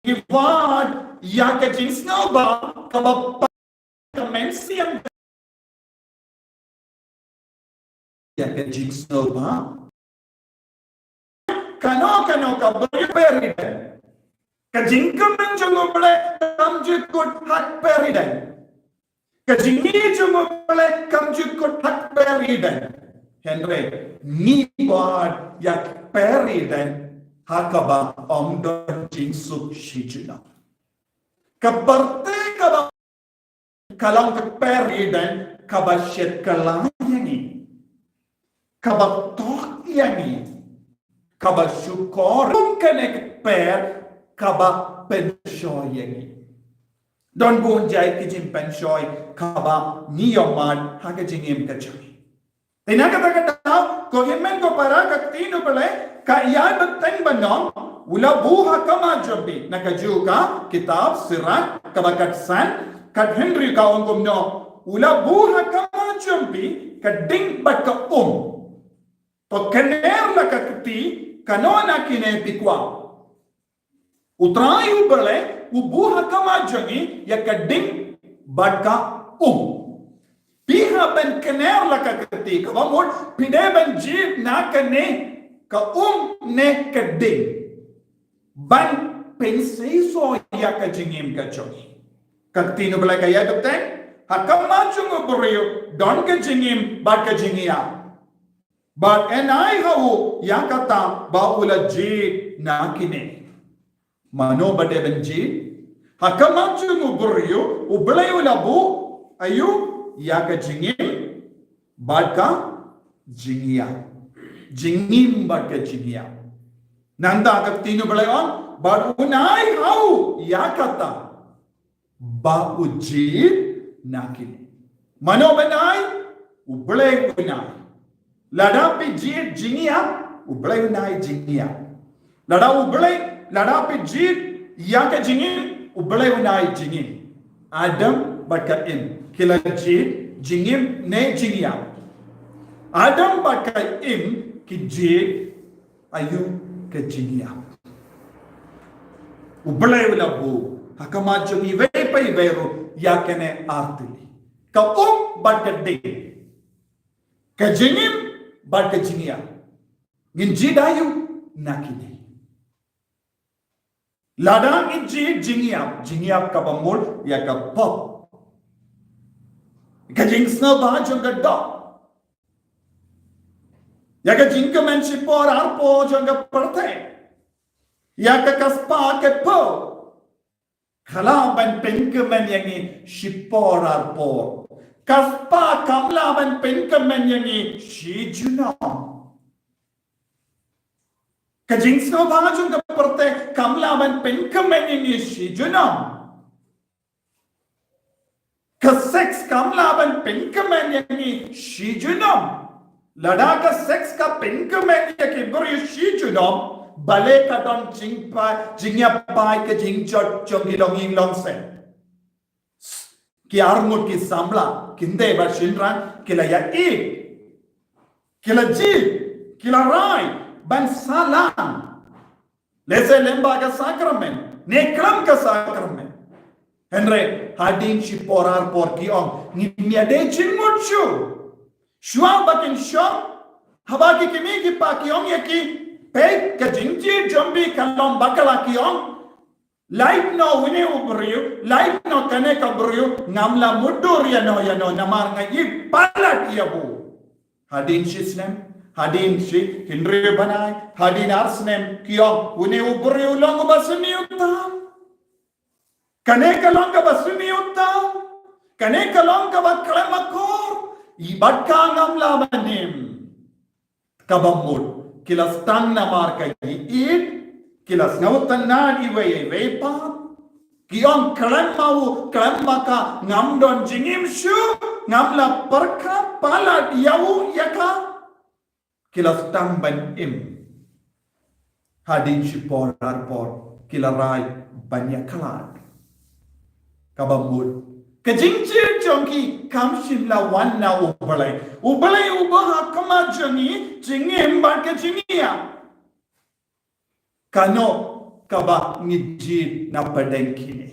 ngi wad ïa ka jingsngewbha kaba pa-, ka mynsiem ïa ka jingsngewbha. Kano kano ka briew ka kper Eden. Ka jingkmen jong U Blei kam ju kut ha ka kper Eden. Ka jingïeit jong U Blei kam ju kut ha ka kper Eden. Hynrei ngi wad ïa ka kper Eden ha kaba ym don jingsuk shi junom. Ka pyrthei kaba ka long ka kper ïa dang kaba shet kylla ïa ngi, kaba tok ïa ngi, kaba shukor. Kum kane ka kper kaba pynshoi ïa ngi. Don bun jait ki jingpynshoi kaba ngi ïoh mad ha ka jingim ka jong ngi. Te na kata ka daw, ko hynmen ko para, ka ktien U Blei ka ïai bteng ban ong, u la buh ha khmat jong phi, na kajuh ka kitab Sirach kaba khatsan, khathynriew ka ong kumno, u la buh ha khmat jong phi ka ding bad ka um. To kner la ka kti, kano na kine phi kwah. U Trai U Blei u buh ha khmat jong ngi ïa ka ding bad ka um. Phi hap ban kner la ka kti, kaba mut phi dei ban jied na kane ka um ne ka ding ban pynseisoh ïa ka jingim ka jong ngi. Ka ktien U Blei ka ïai bteng, ha khmat jong u briew don ka jingim bad ka jingïap. Bad yn ai ha u ïa kata ba u la jied na kine. Mano ba dei ban jied? Ha khmat jong u briew U Blei u la buh aïu? Ïa ka jingim bad ka jingïap. Jingim bad ka jingïap. Nangta ka ktien U Blei ong, bad un ai ha u ïa kata ba u jied na kine. Mano ban ai? U Blei un ai. Lada phi jied jingïap, U Blei un ai jingïap. Lada U Blei, lada phi jied ïa ka jingim, U Blei un ai jingim. Adam bad ka Im ki la jied jingim ne jingïap? Adam bad ka Im ki jied aïu? Ka jingïap. U Blei u la buh ha khmat jong iwei pa iwei ruh ïa kine ar tylli, ka um bad ka ding, ka jingim bad ka jingïap. Ngin jied aïu na kine? Lada ngin jied jingïap, jingïap kaba mut ïa ka pop, ka jingsngewbha jong ka doh, ïa ka jingkmen shipor arpor jong ka pyrthei, ïa ka ka spah ka phew. Ka lah ban pynkmen ïa ngi shipor arpor. Ka spah kam lah ban pynkmen ïa ngi shi junom. Ka jingsngewbha jong ka pyrthei kam lah ban pynkmen ïa ngi shi junom. Ka sex kam lah ban pynkmen ïa ngi shi junom. Lada ka sex ka pynkmen ïa ki briew shi junom, balei ka don jingpa, jingïapai, ka jingjot jong ki longïing longsem. Ki arngut ki samla, ki kynthei bad shynrang, ki la ïa ïeit, ki la jied, ki la rai ban sah lang. Lehse lyngba ka sakramen ne khlem ka sakramen. Hynrei hadien shipor arpor ki ong, ngim ïadei jingmut shuh. Shuwa ba kin shong, haba ki kmie ki kpa ki ong ïa ki, peit, ka jingjia jong phi ka long bakla, ki ong, lait noh une u briew, lait noh kane ka briew, ngam lah mutdur ïano ïano namar nga ïeit palat ïa u. Hadien shi snem, hadien shi hynriew bnai, hadien ar snem, ki ong, une u briew u long uba sniew tam. Kane ka long kaba sniew tam. Kane ka long kaba khlem akor. Bad ka ngam lah ban im. Kaba mut, ki la sdang namar ka ïeit, ki la sngewtynnad iwei ïa iwei pat. Ki ong, khlem ma u, khlem ma ka, ngam don jingim shuh, ngam lah pyrkhat palat ïa u ïa ka. Ki la sdang ban im. Hadien shipor arpor ki la rai ban ïakhlad. Kaba mut, ka jingjia jong ki kam shym la wan na U Blei. U Blei uba ha khmat jong ngi, jingim bad ka jingïap. Kano kaba ngi jied na pdeng kine?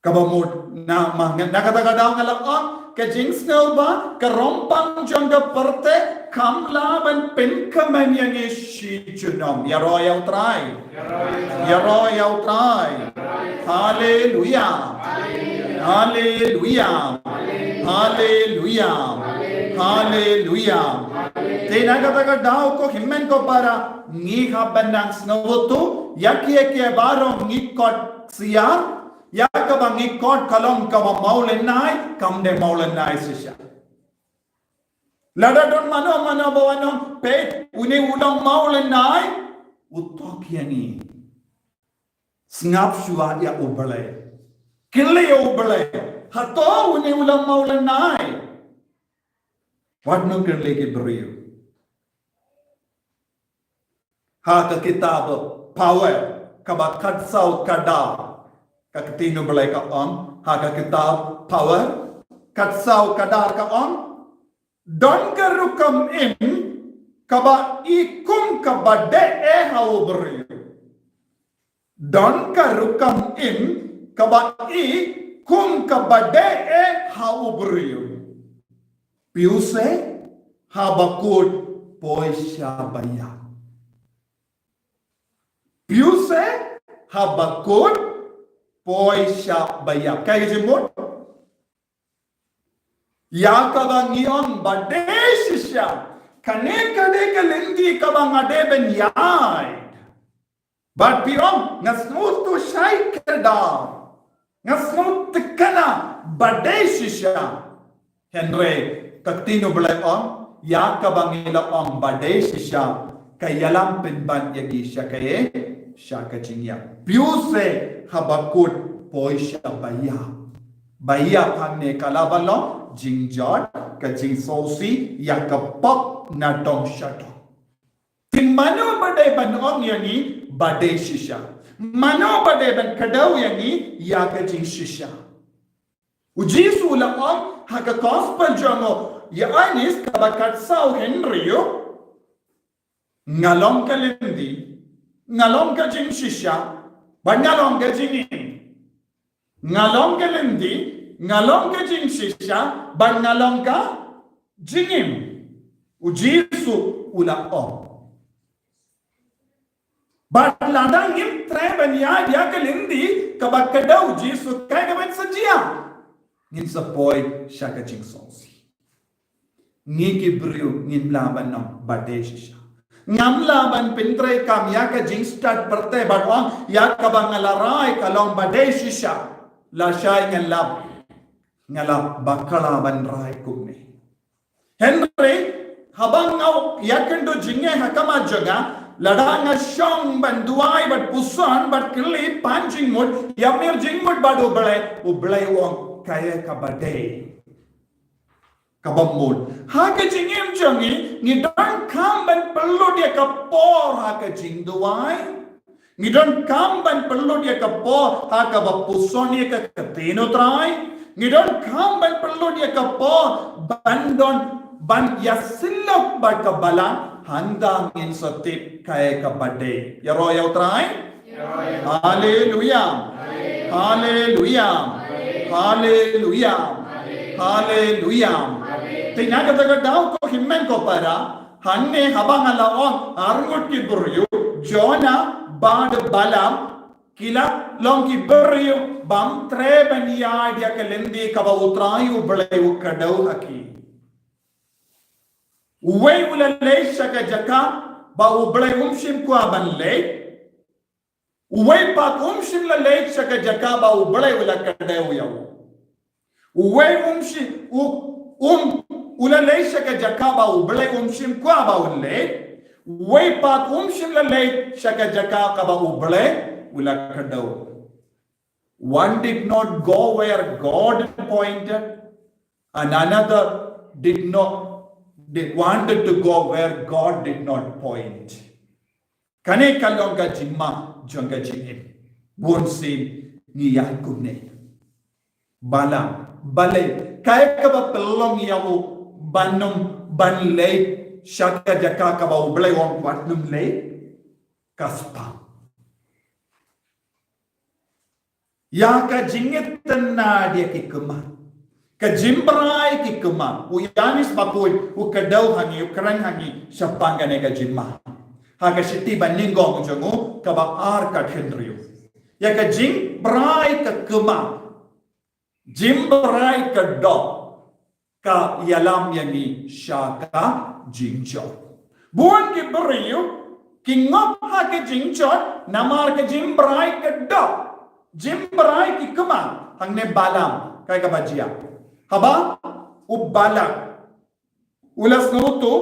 Kaba mut, na ma nga, na kata ka daw nga la ong, ka jingsngewbha, ka rongpang jong ka pyrthei kam lah ban pynkmen ïa ngi shi junom. Ïaroh ïa U Trai. Ïaroh ïa U Trai. Haleluia. Haleluia. Haleluia. Haleluia. Te na kata ka daw, ko hynmen ko para, ngi hap ban nang sngewthuh ïa kiei kiei baroh, ngi kot siar, ïa kaba ngi khot ka long kaba mawlynnai, kam dei mawlynnai shisha. Lada don mano mano ba wan ong, peit, une u long mawlynnai, u thok ïa ngi. Sngap shuwa ïa U Blei. Kylli ïa U Blei. Hato une u long mawlynnai? Wat nang kylli ki briew. Ha ka kitab Power, kaba khatsaw khadar, ka ktien U Blei ka ong, ha ka kitab Power, khatsaw khadar ka ong, don ka rukom im kaba i kum kaba dei eh ha u briew. Don ka rukom im kaba i kum kaba dei eh ha u briew. Phi u se, haba kut poi sha ba ïap. Phi u se, haba kut poi sha ba ïap. Kaei ka jingmut? Ïa kaba ngi ong ba dei shisha. Kane ka dei ka lynti kaba nga dei ban ïaid. Bad phi ong, nga sngewthuh shai khadar. Nga sngewthuh kane ba dei shisha. Hynrei ka ktien U Blei ong, ïa kaba ngi la ong ba dei shisha, ka ïalam pynban ïa ngi sha kaei, sha ka jingïap. Phi u se, haba kut poi sha ba ïap. Ba ïap hangne ka lah ban long jingjot, ka jingsngewsih ïa ka pop na dong sha dong. Te mano ba dei ban ong ïa ngi ba dei shisha? Mano ba dei ban kdew ïa ngi ïa ka jingshisha? U Jisu u la ong ha ka gospel jong u Ïoannis kaba khatsaw hynriew, nga long ka lynti, nga long ka jingshisha, bad nga long ka jingim. Nga long ka lynti, nga long ka jingshisha, bad nga long ka jingim. U Jisu u la ong. Bad lada ngim treh ban ïaid ïa ka lynti kaba kdew, u Jisu u kren kaba sa jia, ngin sa poi sha ka jingsngewsih. Ngi ki briew ngim lah ban ong ba dei shisha. Ngam lah ban pyntreikam ïa ka jingstad pyrthei bad ong ïa kaba nga la rai ka long ba dei shisha. Lashai nga la, nga la bakla ban rai kumne. Hynrei haba nga ïakynduh jingeh ha khmat jong nga, lada nga shong ban duwai bad puson bad kylli pan jingmut, ïamir jingmut bad U Blei, U Blei u ong kaei kaba dei kaba mut. Ha ka jingim jong ngi, ngi donkam ban pynlut ïa ka por ha ka jingduwai. Ngi donkam ban pynlut ïa ka por ha kaba puson ïa ka ktien U Trai. Ngi donkam ban pynlut ïa ka por ban don, ban ïasyllok bad ka balang, hangta ngin sa tip kaei kaba dei. Ïaroh ïa U Trai. Haleluya. Haleluya. Haleluya. Haleluya. Te na kata ka daw ko hynmen ko para, hangne haba nga la ong arngut ki briew, Jonah bad Balaam, ki la long ki briew bym treh ban ïaid ïa ka lynti kaba U Trai U Blei u kdew ha ki. Uwei u la leit sha ka jaka ba U Blei um shym kwah ban leit. Uwei pat um shym la leit sha ka jaka ba U Blei u la kdew ïa u. Uwei um shym, u, um, u la leit sha ka jaka ba U Blei um shym kwah ba un leit. Uwei pat um shym la leit sha ka jaka kaba U Blei u la kdew. One did not go where God pointed, and another did not, did, wanted to go where God did not point. Kane ka long ka jingma jong ka jingim. Bun sien ngi ïaid kumne. Balaam, balei, kaei kaba pynlong ïa u ban ym, ban leit sha ka jaka kaba U Blei u ong wat nym leit? Ka spah. Ïa ka jingïatynad ïa ki khmat, ka jingbrai ki khmat. U Ïoannis Bakhuid u kdew ha ngi, u kren ha ngi shaphang kane ka jingma ha ka shithi ba nyngkong jong u kaba ar ka hynriew. Ïa ka jingbrai ka khmat, jingbrai ka doh, ka ïalam ïa ngi sha ka jingjot. Bun ki briew ki ngop ha ka jingjot namar ka jingbrai ka doh. Jim brai ki kma hangne Balaam, kai kaba jia. Haba u Balak u la sngewthuh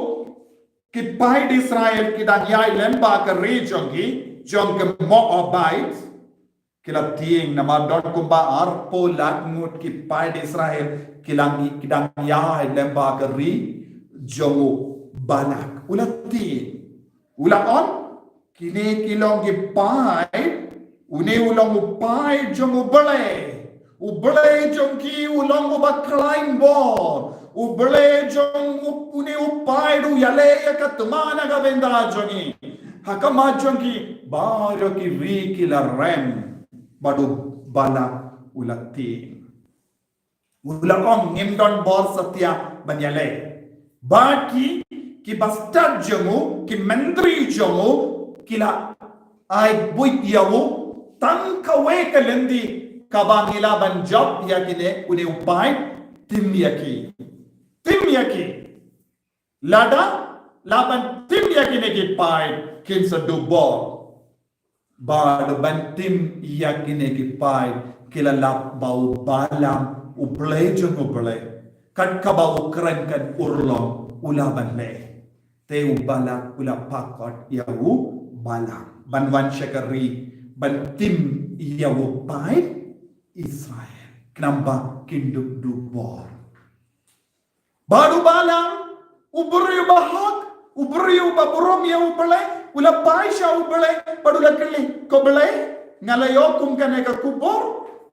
ki paid Israel ki dang ïaid lem bad ka ri jong ki, jong ki Moabite, ki la tieng namar don kumba arphew lak ngut ki paid Israel ki la ngi, ki dang ïaid lem bad ka ri jong u Balak. U la tieng. U la ong, kine ki long ki paid, une u long u paid jong u Blei. U Blei jong ki u long uba khlaiñ bor. U Blei jong u, une u paid u ïaleh ïa ka tma na ka bynta jong ngi. Ha khmat jong ki baroh ki ri ki la rem. Bad u Balak u la tieng. U la ong, ngim don bor satia ban ïaleh. Bad ki, ki bastad jong u, ki myntri jong u, ki la ai buit ïa u tang kawei ka lynti kaba ngi lah ban jop ïa kine, une u paid, tim ïa ki. Tim ïa ki. Lada lah ban tim ïa kine ki paid kin sa duh bor. Bad ban tim ïa kine ki paid ki la lap ba u Balaam u Blei jong u Blei, kat kaba u kren kan urlong u lah ban leh. Te u Balak u la phah kot ïa u Balaam ban wan sha ka ri ban tim ïa u paid Israel khnang ba kin duh duh bor. Bad u Balaam u briew ba hok, u briew ba burom ïa u Blei, u la phai sha u Blei, bad u la kylli, ko Blei, nga la ïoh kum kane ka khubor?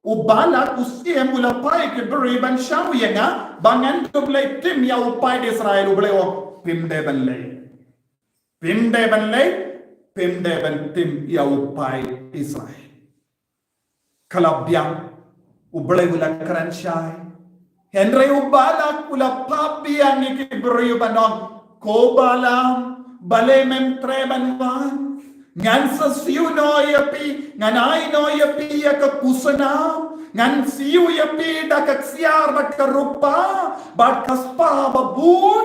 U Balak u siem u la phai ki briew ban shaw ïa nga ba ngan dup leit tim ïa u paid Israel. U Blei u ong, phim dei ban leit. Phim dei ban leit, phim dei ban tim ïa u paid Israel. Ka la biang, u Blei u la kren shai. Hynrei u Balak u la phah biang ïa ki briew ban ong, ko Balaam, balei mem treh ban wan? Ngan sa siew noh ïa phi, ngan ai noh ïa phi ïa ka kusnam, ngan siew ïa phi da ka ksiar bad ka rupa bad ka spah ba bun.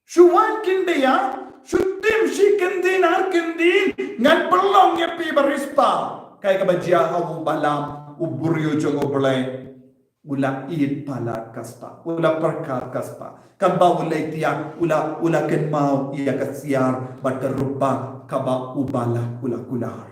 Shu wan khyndiat, shu tim shi kyndit ar kyndit, ngan pynlong ïa phi ba riewspah. Kaei kaba jia ha u Balaam, u briew jong u Blei, u la ïeit palat ka spah, u la pyrkhat ka spah. Katba u leit thiah, u la, u la kynmaw ïa ka ksiar bad ka rupa kaba u Balak u la kular.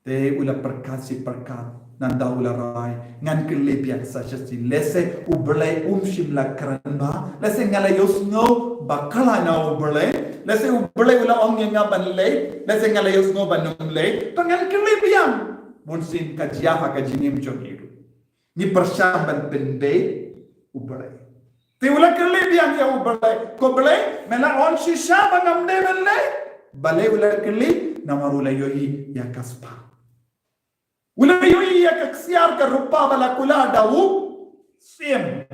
Te u la pyrkhat shi pyrkhat, nangta u la rai, ngan kylli biang sa shisien. Lehse u Blei um shym la kren bha, lehse nga la ïohsngew bakla na u Blei, lehse u Blei u la ong ïa nga ban leit, lehse nga la ïohsngew ban ym leit, to ngan kylli biang. Bunsien ka jia ha ka jingim jong ngi ruh. Ngi pyrshang ban pynbeit u Blei. Te u la kylli biang ïa u Blei, ko Blei, me la ong shisha ba ngam dei ban leit? Balei u la kylli? Namar u la ïohi ïa ka spah. U la ïohi ïa ka ksiar ka rupa ba la kular da u siem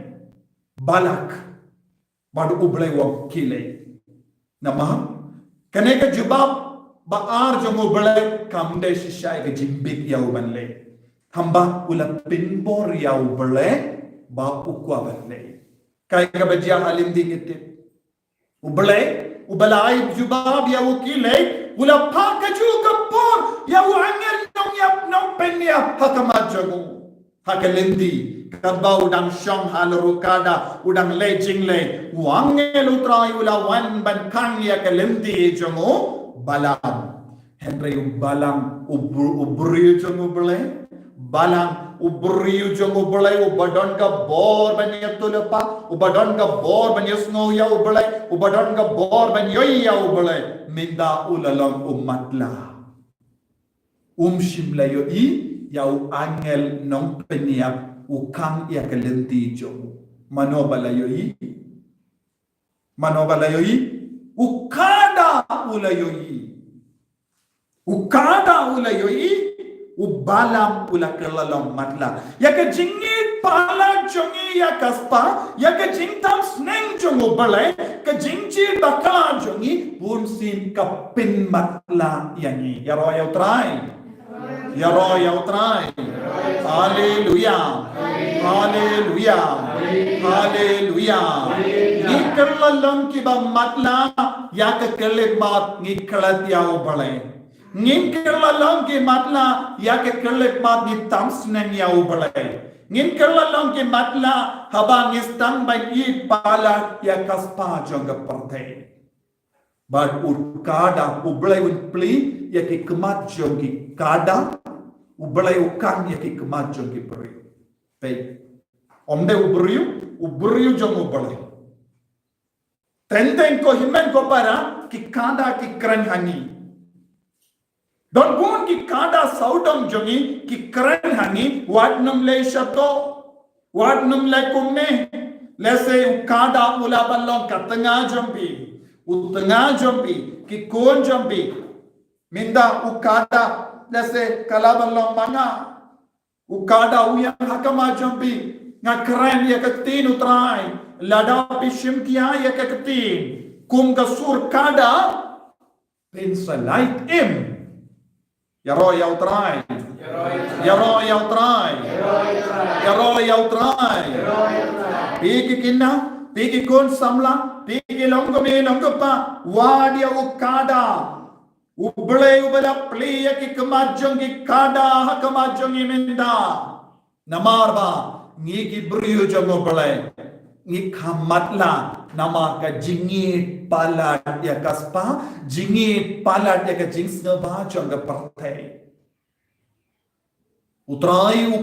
Balak. Bad u Blei u ong khie leit. Namar kane ka jubab ba ar jong u Blei kam dei shisha ïa ka jingbieit ïa u ban leit. Hynrei u la pynbor ïa u Blei ba u kwah ban leit. Kaei kaba jia ha lynti ngi tip. U Blei uba la ai jubab ïa u khie leit, u la phah kajuh ka por ïa u angel nongïap nongpynïap ha khmat jong u. Ha ka lynti, katba u dang shong ha lorukada, u dang leit jingleit, u angel U Trai u la wan ban khang ïa ka lynti jong u Balaam. Hynrei u Balaam, u br-, u briew jong u Blei. Balaam, u briew jong u Blei, uba don ka bor ban ïathuhlypa, uba don ka bor ban ïohsngew ïa u Blei, uba don ka bor ban ïohi ïa u Blei. Mynta u la long u matlah. Um shym la ïohi ïa u angel nongpynïap u khang ïa ka lynti jong u. Mano ba la ïohi? Mano ba la ïohi? U kada u la ïohi. U kada u la ïohi. U Balaam u la kylla long matlah. Ïa ka jingïeit palat jong ngi ïa ka spah, ïa ka jingtham sneng jong u Blei, ka jingjied bakla jong ngi, bunsien ka pynmatlah ïa ngi. Ïaroh ïa U Trai. Ïaroh ïa U Trai. Haleluya. Haleluya. Haleluya. Ngi kylla long kiba matlah ïa ka khyllipmat, ngi klet ïa u Blei. Ngin kylla long ki matlah ïa ka khyllipmat ngi tam sneng ïa U Blei. Ngin kylla long ki matlah haba ngi sdang ban ïeit palat ïa ka spah jong ka pyrthei. Bad u kada, U Blei un plie ïa ki khmat jong ki kada, U Blei u khang ïa ki khmat jong ki briew. Peit. Ym dei u briew, u briew jong U Blei. Teng teng ko hynmen ko para, ki kada ki kren ha ngi. Don bun ki kada sawdong jong ngi, ki kren ha ngi, wat nym leh shato, wat nym leh kumne. Lehse u kada u lah ban long ka tnga jong phi, u tnga jong phi, ki khun jong phi. Mynta u kada, lehse ka lah ban long ma nga. U kada u ïa ha khmat jong phi, nga kren ïa ka ktien U Trai. Lada phi shim khia ïa ka ktien kum ka sur kada, phin sa lait im. Ïaroh ïa U Trai. Ïaroh ïa U Trai. Ïaroh ïa U Trai. Phi ki khynnah, phi ki khun samla, phi ki long kmie long kpa, wad ïa u kada. U Blei uba la plie ïa ki khmat jong ki kada ha khmat jong ngi mynta. Namar ba ngi ki briew jong U Blei, ngi kham matlah namar ka jingïeit palat ïa ka spah, jingïeit palat ïa ka jingsngewbha jong ka pyrthei. U Trai u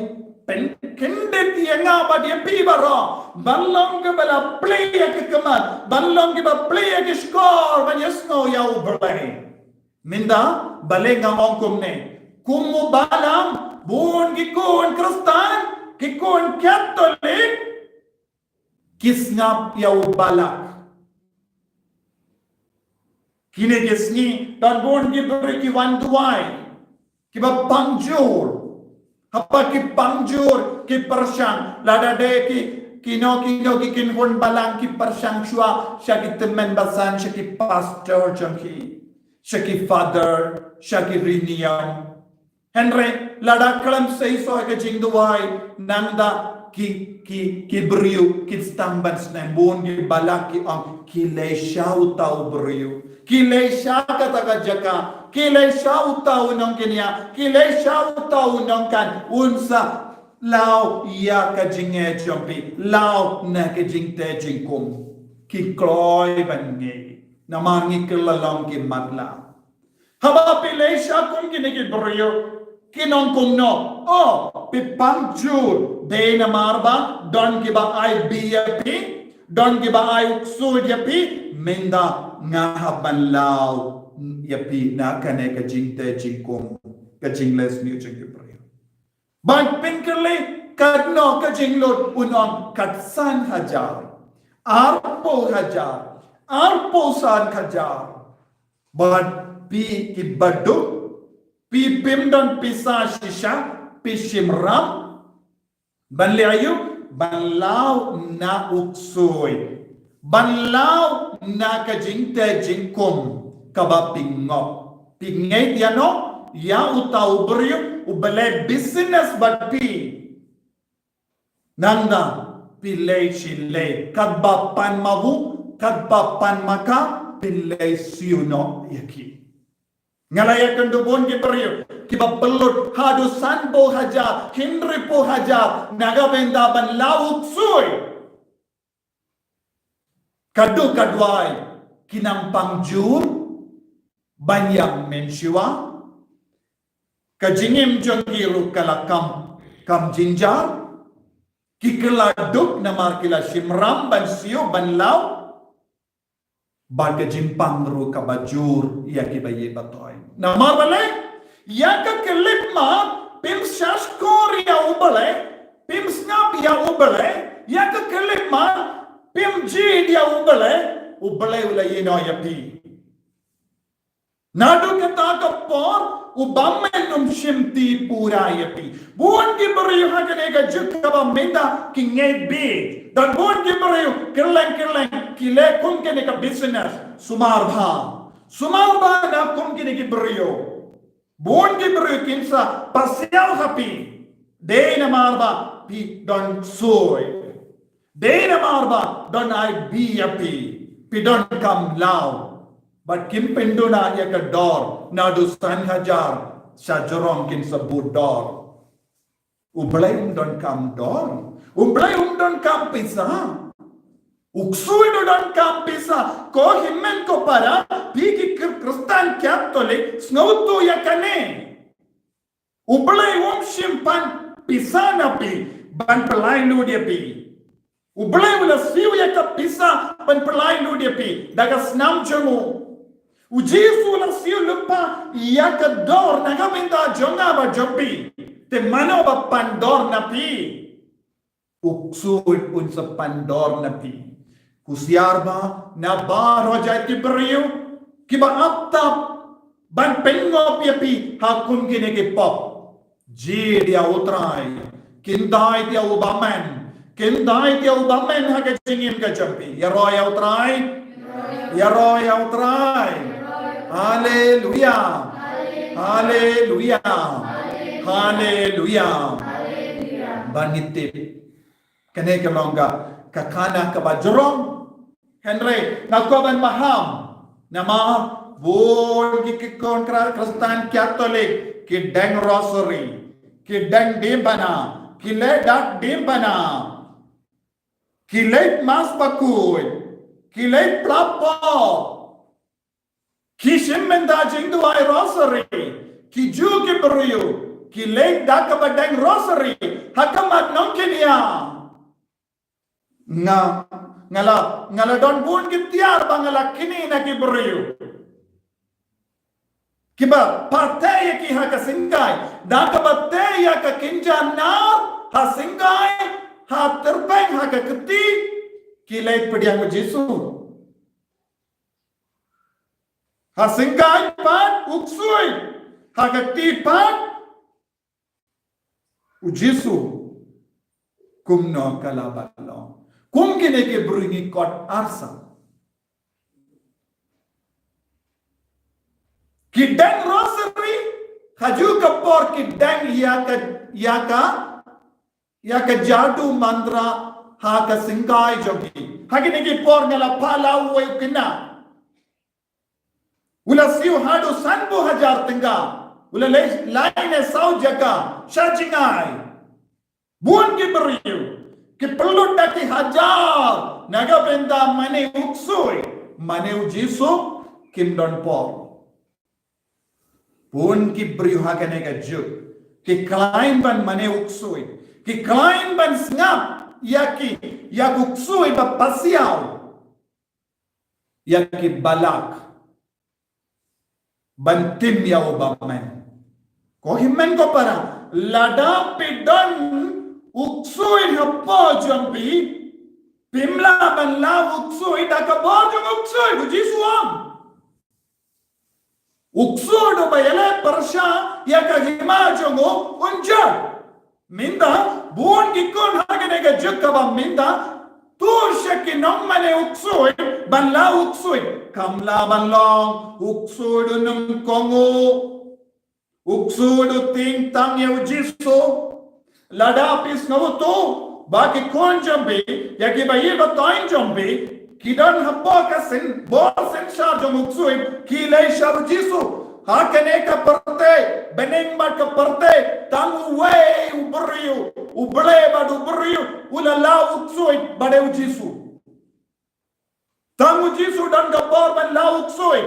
pynkyndit ïa nga bad ïa phi baroh ban long kiba la plie ïa ki khmat, ban long kiba plie ïa ki shkor ban ïasngew ïa U Blei. Mynta balei nga ong kumne? Kum u Balaam, bun ki khun Khristan, ki khun Katholik ki sngap ïa u Balak. Kine ki sngi don bun ki briew ki wan duwai, kiba pang jur. Haba ki pang jur ki pyrshang, lada dei ki, kino kino ki kynhun balang ki pyrshang shuwa sha ki tymmen basan, sha ki pastor jong ki, sha ki father, sha ki riewniam. Hynrei lada khlem sei shuh ka jingduwai, nangta ki, ki, ki briew kin sdang ban snem. Bun ki Balak ki ong, ki leit sha uta u briew, ki leit sha kata ka jaka, ki leit sha uta u nongkñia, ki leit sha uta u nongkan, un sa law ïa ka jingeh jong phi, law na ka jingtei jingkhum. Ki kloi ban ngeit namar ngi kylla long ki matlah. Haba phi leit sha kum kine ki briew, kin ong kumno? Oh, phi pang jur. Dei namar ba don kiba ai bih ïa phi, don kiba ai u ksuid ïa phi. Mynta nga hap ban law ïa phi na kane ka jingtei jingkhum, ka jingleh sniew jong ki briew. Ban pynkylli katno ka jinglut, un ong katsan hajar, arphew hajar, arphew san hajar. Bad phi kiba duk, phi phim don pisa shisha, phi shim ram ban leh aïu? Ban law na u ksuid, ban law na ka jingtei jingkhum kaba phi ngop. Phi ngeit ïano? Ïa uta u briew uba leh business bad phi. Nangta phi leit shi leit, katba pan ma u, katba pan ma ka, phi leit siew noh ïa ki. Nga la ïakynduh bun ki briew kiba pynlut haduh sanphew hajar, hynriewphew hajar na ka bynta ban law u ksuid. Ka duk ka duwai, ki nang pang jur ban ïa mynshuwa. Ka jingim jong ki ruh ka la kam, kam jynjar. Ki kylla duk namar ki la shim ram ban siew ban law. Bad ka jingpang ruh kaba jur ïa kiba ïeit ba thoh. Namar balei? Ïa ka khyllipmat phim sngap shkor ïa U Blei, phim sngap ïa U Blei. Ïa ka khyllipmat phim jied ïa U Blei, U Blei u la ïehnoh ïa phi. Naduh kata ka por, U Bamon um shimti pura ïa phi. Bun ki briew ha kane ka juk kaba mynta ki ngeit bieit. Don bun ki briew kylleng kylleng ki leh kum kane ka business. Sumar bha. Sumar bha na kum kine ki briew. Bun ki briew kin sa pasiaw ha phi. Dei namar ba phi don ksuid. Dei namar ba don ai bih ïa phi. Phi donkam law. Bad kim pynduna ïa ka dor, naduh san hajar sha jrong kin sa bud dor. U Blei um donkam dor. U Blei um donkam pisa. U ksuid u donkam pisa. Ko hynmen ko para, phi ki Khrist-, Khristan Katholik, sngewthuh ïa kane. U Blei um shim pan pisa na phi, ban pynlait lut ïa phi. U Blei u la siew ïa ka pisa ban pynlait lut ïa phi da ka snam jong u. U Jisu u la siew lypa ïa ka dor na ka bynta jong nga bad jong phi. Te mano ba pan dor na phi? U ksuid un sa pan dor na phi. Husiar bha na baroh jait ki briew kiba ap tap ban pynngop ïa phi ha kum kine ki pop. Jied ïa U Trai. Kyntait ïa u bymman. Kyntait ïa u bymman ha ka jingim ka jong phi. Ïaroh ïa U Trai. Ïaroh ïa U Trai. Haleluya. Haleluya. Haleluya. Ba ngi tip kane ka long ka, ka khana kaba jrong. Hynrei nga kwah ban maham, namar bun ki, ki khun Khristan Katholik ki deng rosary, ki deng diengphna, ki leit dak diengphna, ki leit Mass bakhuid, ki leit pla pop, ki shim bynta jingduwai rosary, ki ju ki briew, ki leit da kaba deng rosary ha ka mat nongkyndit. Nga, nga la, nga la don bun ki tiar ba nga la kynnoh na ki briew kiba pat tei ïa ki ha ka syngkai, da kaba tei ïa ka kynja nar ha syngkai, ha tyrpeng, ha ka kti, ki leit pdiang U Jisu. Ha syngkai pat u ksuid, ha ka kti pat U Jisu. Kumno ka la ban long? Kum kine ki briew ngi kot arsap. Ki deng rosary, ha ju ka por ki deng ïa ka, ïa ka, ïa ka jadu mantra ha ka syngkai jong ki. Ha kine ki por nga la pha la uwei u khynnah u la siew haduh sanphew hajar tyngka. U la leit, leit na saw jaka sha jngai. Bun ki briew ki pynlut da ki hajar na ka bynta mane u ksuid, mane U Jisu, kim don por. Bun ki briew ha kane ka juk ki khlaiñ ban mane u ksuid, ki khlaiñ ban sngap ïa ki, ïa u ksuid ba pasiaw, ïa ki balak ban tim ïa u bymman. Ko hynmen ko para, lada phi don u ksuid hapoh jong phi, phim lah ban law u ksuid da ka bor jong u ksuid, U Jisu u ong. U ksuid uba ïaleh pyrshah ïa ka hima jong u, un jot. Mynta bun ki khun ha kane ka juk kaba mynta tur sha ki nongmane u ksuid ban law u ksuid. Kam lah ban long. U ksuid u nyngkong, u ksuid u tieng tang ïa U Jisu. Lada phi sngewthuh ba ki khun jong phi, ïa kiba ïeit ba thoiñ jong phi, ki don hapoh ka syn, bor synshar jong u ksuid, ki leit sha U Jisu. Ha kane ka pyrthei, bneng bad ka pyrthei, tang uwei u briew, U Blei bad u briew, u la law u ksuid, ba dei U Jisu. Tang U Jisu don ka bor ban law u ksuid.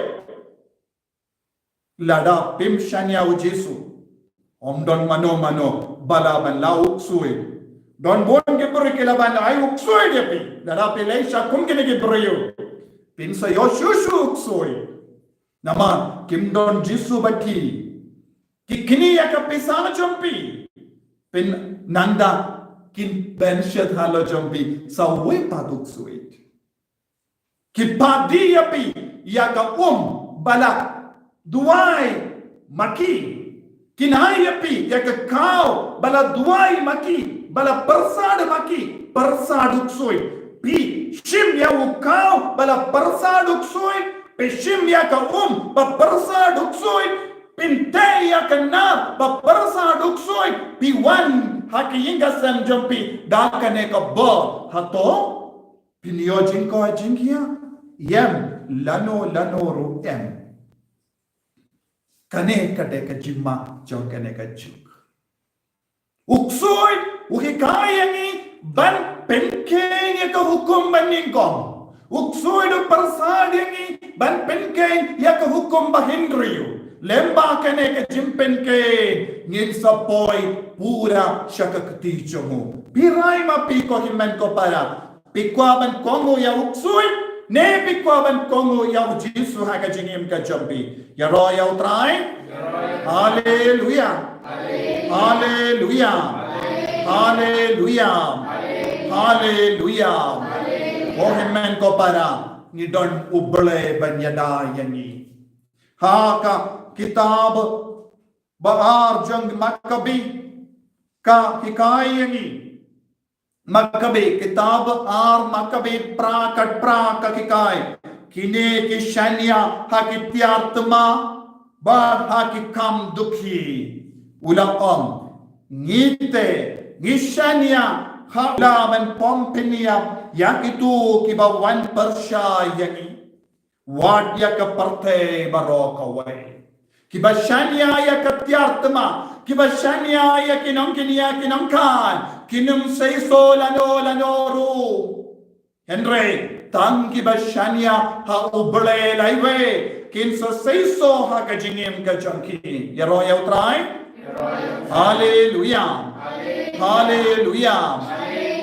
Lada phim shaniah U Jisu, ym don mano mano ba lah ban law u ksuid. Don bun ki briew ki lah ban ai u ksuid ïa phi. Lada phi leit sha kum kine ki briew, phin sa ïoh shuh shuh u ksuid. Namar kim don Jisu bad ki. Ki kynnoh ïa ka pisa jong phi. Phin nang da kin pynshet halor jong phi sa uwei pat u ksuid. Ki pynïadei ïa phi ïa ka um ba la duwai ma ki. Kin ai ïa phi ïa ka kaw ba la duwai ma ki, ba la pyrsad ma ki, pyrsad u ksuid. Phi shim ïa u kaw ba la pyrsad u ksuid, phi shim ïa ka um ba pyrsad u ksuid, phin tei ïa ka nar ba pyrsad u ksuid, phi wan ha ka ïing ka sem jong phi da kane ka bor. Hato phin ïoh jingkoit jingkhiah? Ïeng, lano lano ruh em. Kane ka dei ka jingma jong kane ka juk. U ksuid u hikai ïa ngi ban pynkheiñ ïa ka hukum banyngkong. U ksuid u pynsad ïa ngi ban pynkheiñ ïa ka hukum bahynriew. Lem bad kane ka jingpynkheiñ ngin sa poi pura sha ka kti jong u. Phi rai ma phi ko hynmen ko para. Phi kwah ban kohnguh ïa u ksuid ne phi kwah ban kohnguh ïa u Jisu ha ka jingim ka jong phi? Ïaroh ïa u Trai. Haleluia. Haleluia. Haleluia. Haleluia. Ko hynmen ko para, ngi don U Blei ban ïada ïa ngi. Ha ka kitab ba ar jong Makabi ka hikai ïa ngi. Makabi, kitab ar Makabi phra, khat phra ka hikai. Kine ki shaniah ha ki tiar thma bad ha ki kam dukhi. U la ong, ngi te ngi shaniah ha u, la ban pom pynïap ïa kito kiba wan pyrshah ïa ngi. Wat ïa ka pyrthei baroh kawei. Kiba shaniah ïa ka tiar thma, kiba shaniah ïa ki nongkynïa ki nongkhan, kin ym seisoh lano lano ruh. Hynrei tang kiba shaniah ha U Blei laiwei kin sa seisoh ha ka jingim ka jong ki. Ïaroh ïa u Trai. Haleluia. Haleluia.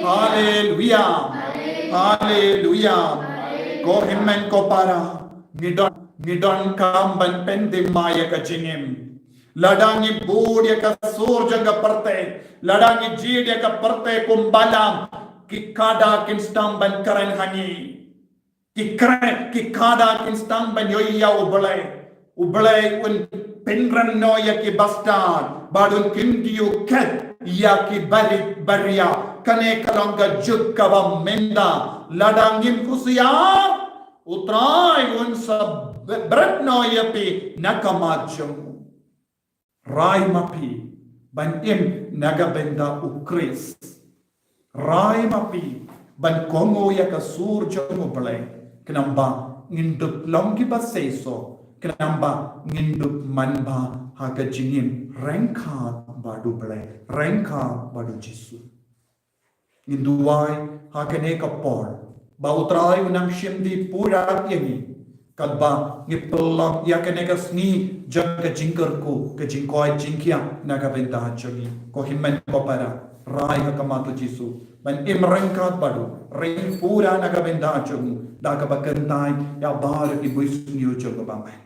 Haleluia. Haleluia. Ko hynmen ko para, ngi don, ngi donkam ban pyndem ïa ka jingim. Lada ngi bud ïa ka sur jong ka pyrthei, lada ngi jied ïa ka pyrthei kum Balaam, ki kada kin sdang ban kren ha ngi. Ki kren, ki kada kin sdang ban ïohi ïa U Blei. U Blei un pynrem noh ïa ki bastad bad un kyndiah khet ïa ki barit baria. Kane ka long ka juk kaba mynta. Lada ngim husiar, U Trai un sa bret noh ïa phi na ka mat jong u. Rai ma phi ban im na ka bynta U Khrist. Rai ma phi ban kohnguh ïa ka sur jong U Blei, khnang ba ngin dup long kiba seisoh, khnang ba ngin dup man bha ha ka jingim ryngkat bad U Blei, ryngkat bad U Jisu. Ngin duwai ha kane ka por ba U Trai un nang shim dih pura ïa ngi, katba ngi pynlong ïa kane ka sngi jong ka jingkyrkhu, ka jingkoit jingkhiah na ka bynta jong ngi. Ko hynmen ko para, rai ha ka mat U Jisu ban im ryngkat bad u, rai pura na ka bynta jong u, da kaba kyntait ïa baroh ki buit sngew jong u ba meh.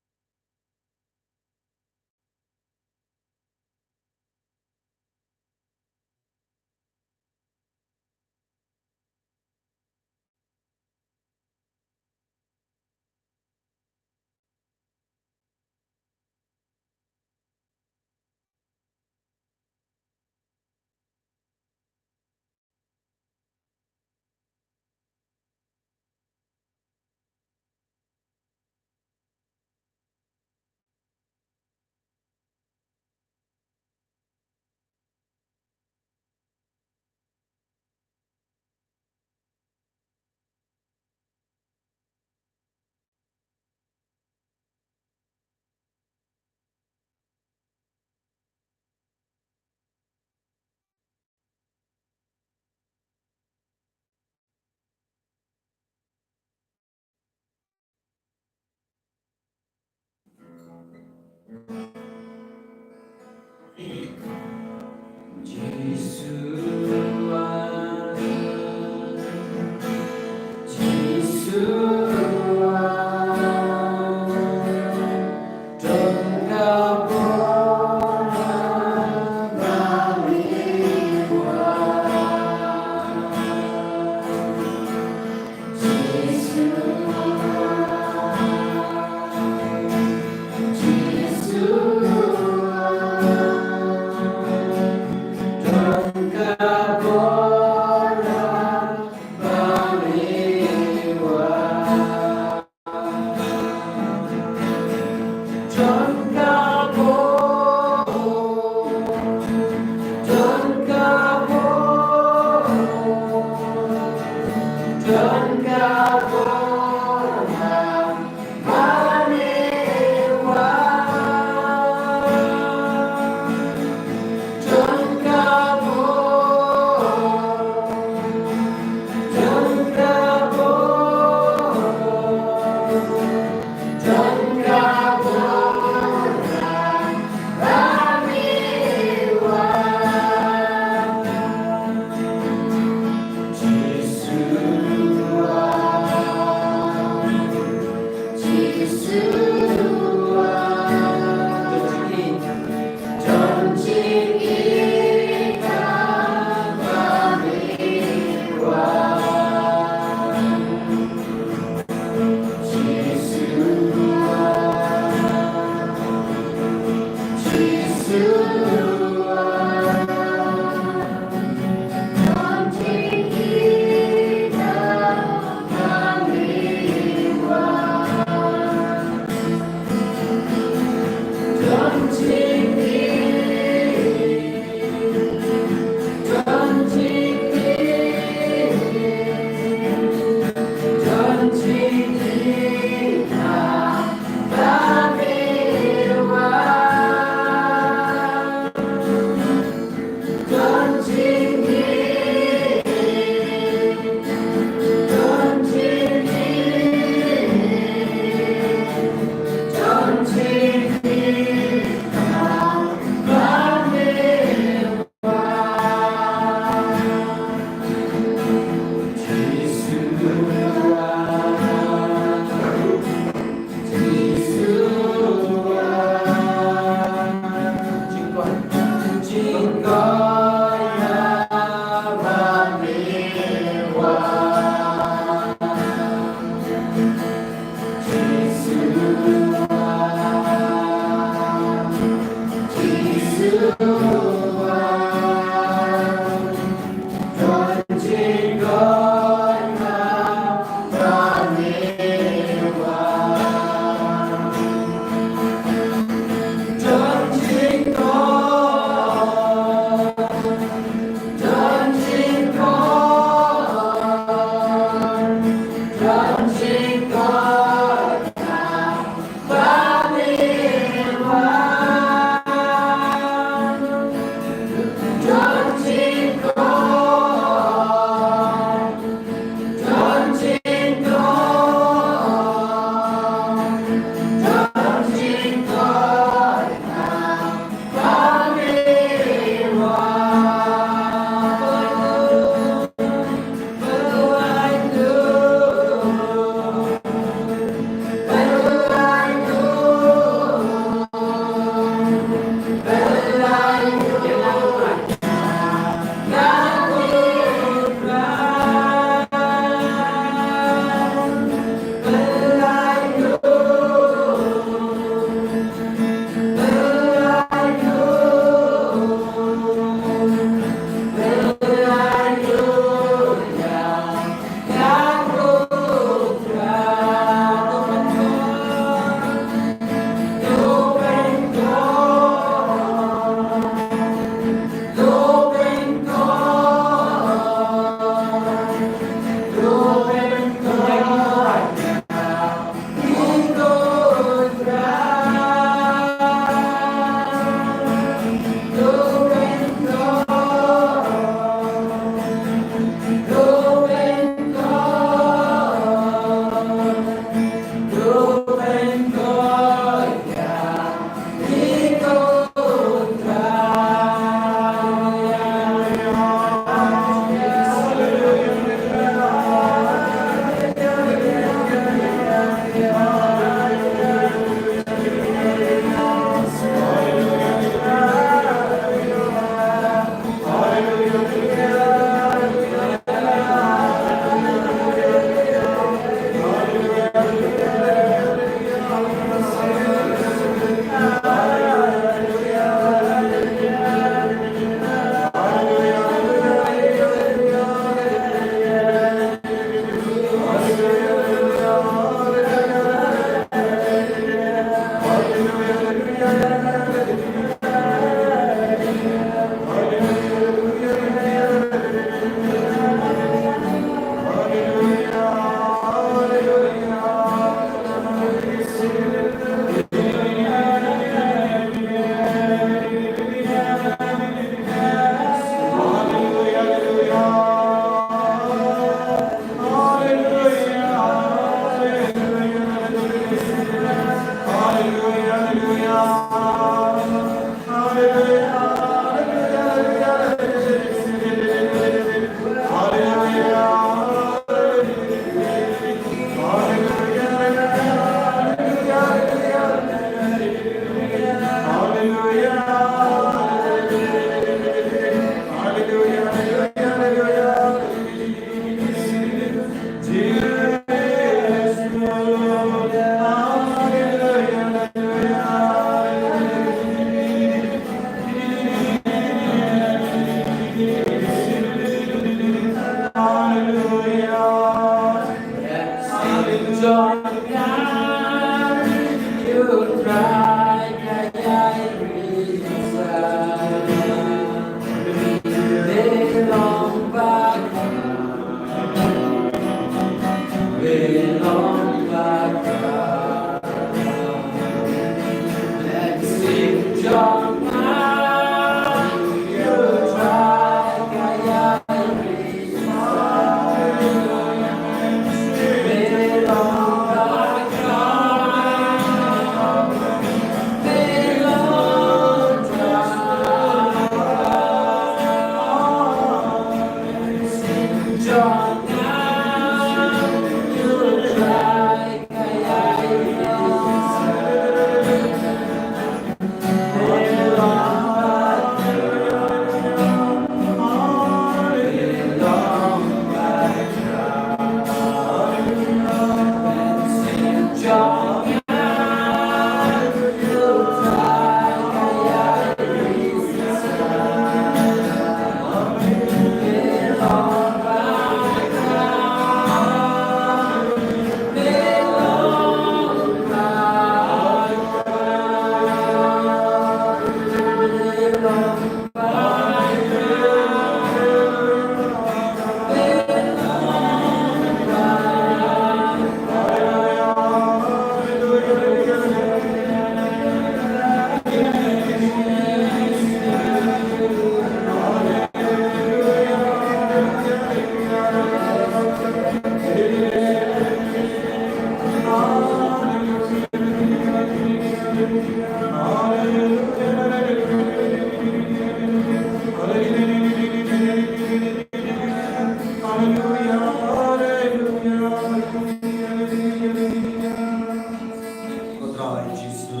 Ko Trai Jisu,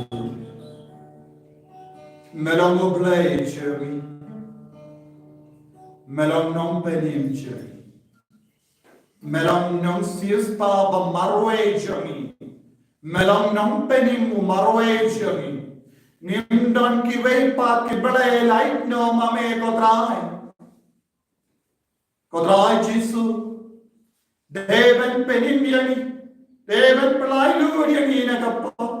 me long U Blei jong ngi. Me long Nongpynim jong ngi. Me long Nongsiewspah ba marwei jong ngi. Me long Nongpynim u marwei jong ngi. Ngim don kiwei pat ki blei lait noh ma me, ko Trai. Ko Trai Jisu, dei ban pynim ïa ngi, dei ban pyllait lut ïa ngi na ka pop,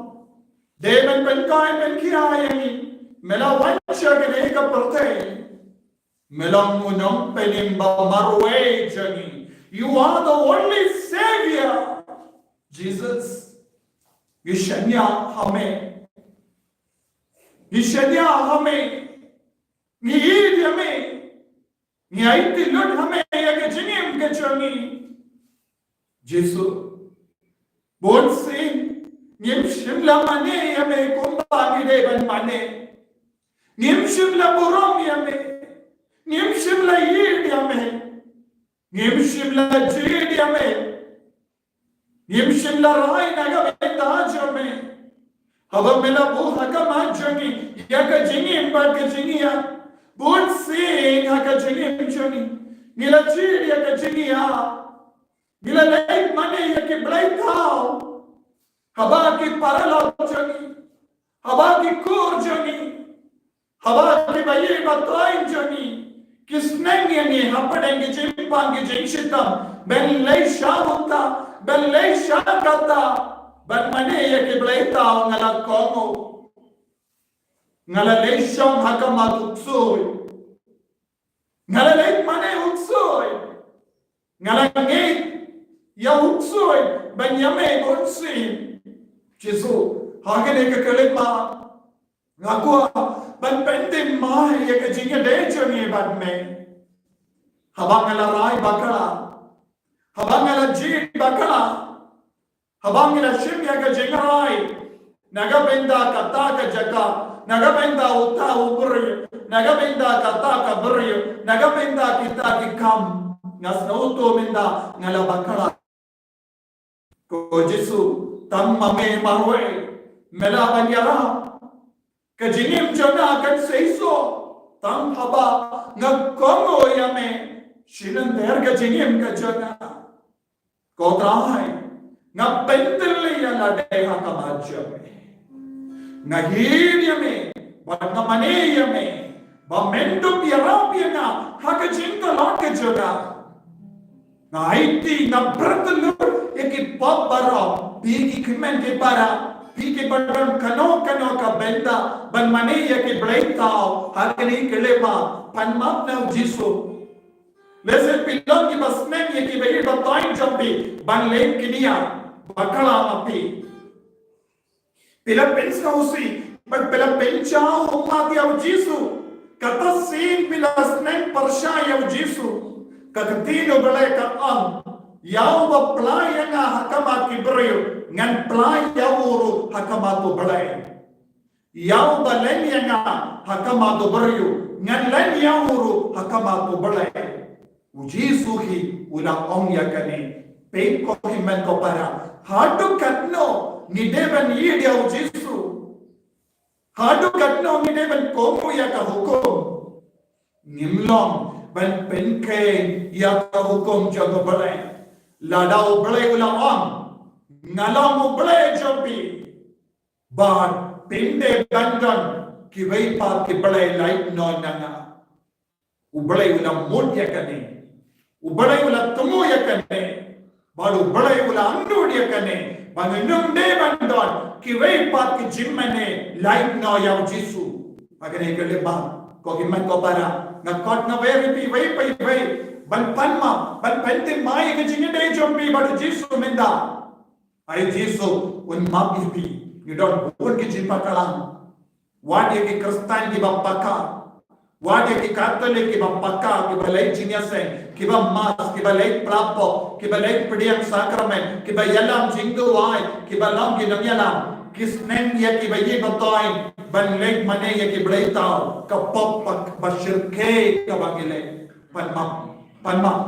dei ban pynkoit pynkhia ïa ngi. Me la wan sha kane ka pyrthei. Me long U Nongpynim ba marwei jong ngi. You are the only Savior, Jesus. Ngi shaniah ha me. Ngi shaniah ha me. Ngi ïeit ïa me. Ngi aiti lut ha me ïa ka jingim ka jong ngi. Jisu, bunsien ngim shym la mane ïa me kumba ngi dei ban mane. Ngim shym la burom ïa me. Ngim shym la ïeit ïa me. Ngim shym la jied ïa me. Ngim shym la rai na ka bynta jong me. Haba me la buh ha khmat jong ngi ïa ka jingim bad ka jingïap, bunsien ha ka jingim jong ngi, ngi la jied ïa ka jingïap. Ngi la leit mane ïa ki blei thaw. Haba ki paralok jong ngi, haba ki kur jong ngi, haba ki baïeit ba trai jong ngi ki sneng ïa ngi hapdeng ki jingpang ki jingshitom, ban leit sha uta, ban leit sha kata, ban mane ïa ki blei thaw, nga la kohnguh. Nga la leit shong ha khmat u ksuid. Nga la leit mane u ksuid. Nga la ngeit ïa u ksuid ban ïa me bunsien. Jisu, ha kane ka khyllipmat nga kwah ban pyntip mai ïa ka jingïadei jong ngi bad me. Haba nga la rai bakla, haba nga la jied bakla, haba ngi la shim ïa ka jingrai na ka bynta kata ka jaka, na ka bynta uta u briew, na ka bynta kata ka briew, na ka bynta kita ki kam, nga sngewthuh mynta nga la bakla. Ko Jisu, tang ma me marwei me lah ban ïarap. Ka jingim jong nga kan seisoh tang haba nga kohnguh ïa me. Shisha ter ka jingim ka jong nga. Ko Trai, nga pyntylli ïa lade ha khmat jong me. Nga ïeit ïa me bad nga mane ïa me ba men dup ïarap ïa nga ha ka jingtlot ka jong nga. Nga aiti, nga pyrthei lut ïa ki pop baroh, phi ki kmen ki para, phi ki ba don kano kano ka bynta ban mane ïa ki blei thaw, ha kane ka lehbah, pan map na u Jisu. Lehse phi long ki ba sneng ïa ki ba ïeit ba toiñ jong phi, ban leh kine ïa, bakla ma phi. Phi la pynsngewsih, bad phi la pynjaw ummat ïa u Jisu. Kata sien phi la sneng pyrshah ïa u Jisu. Ka ktien u Blei ka ong, ïa uba plie ïa nga ha khmat ki briew, ngan plie ïa u ruh ha khmat u Blei. Ïa uba len ïa nga ha khmat u briew, ngan len ïa u ruh ha khmat u Blei. U Jisu hi u la ong ïa kane. Peit ko hynmen ko para, haduh katno ngi dei ban ïeit ïa u Jisu? Haduh katno ngi dei ban kohnguh ïa ka hukum? Ngim long ban pynkheiñ ïa ka hukum jong u Blei. Lada u Blei u la ong, nga long u Blei jong phi, bad phim dei ban don kiwei pat ki blei lait noh na nga. U Blei u la mut ïa kane. U Blei u la thmu ïa kane. Bad u Blei u la angnud ïa kane, ba ngim dei ban don kiwei pat ki jingmane lait noh ïa u Jisu. Ha kane ka lehbah, ko hynmen ko para, nga khot nga wer ïa phi iwei pa iwei ban pan map, ban pynthymmai ïa ka jingïadei jong phi bad u Jisu mynta. Ai Jisu un map ïa phi. Ngi don bun ki jingpaklang. Wat ïa ki Khristan kiba paka. Wat ïa ki Katholik kiba paka, kiba leit jingïaseng, kiba mass, kiba leit pla pop, kiba leit pdiang sakramen, kiba ïalam jingduwai, kiba long ki nongïalam. Ki sneng ïa kiba ïeit ba toiñ ban leit mane ïa ki blei thaw, ka pop ba, ba shyrkhei kaba ngi leh. Pan map, pan map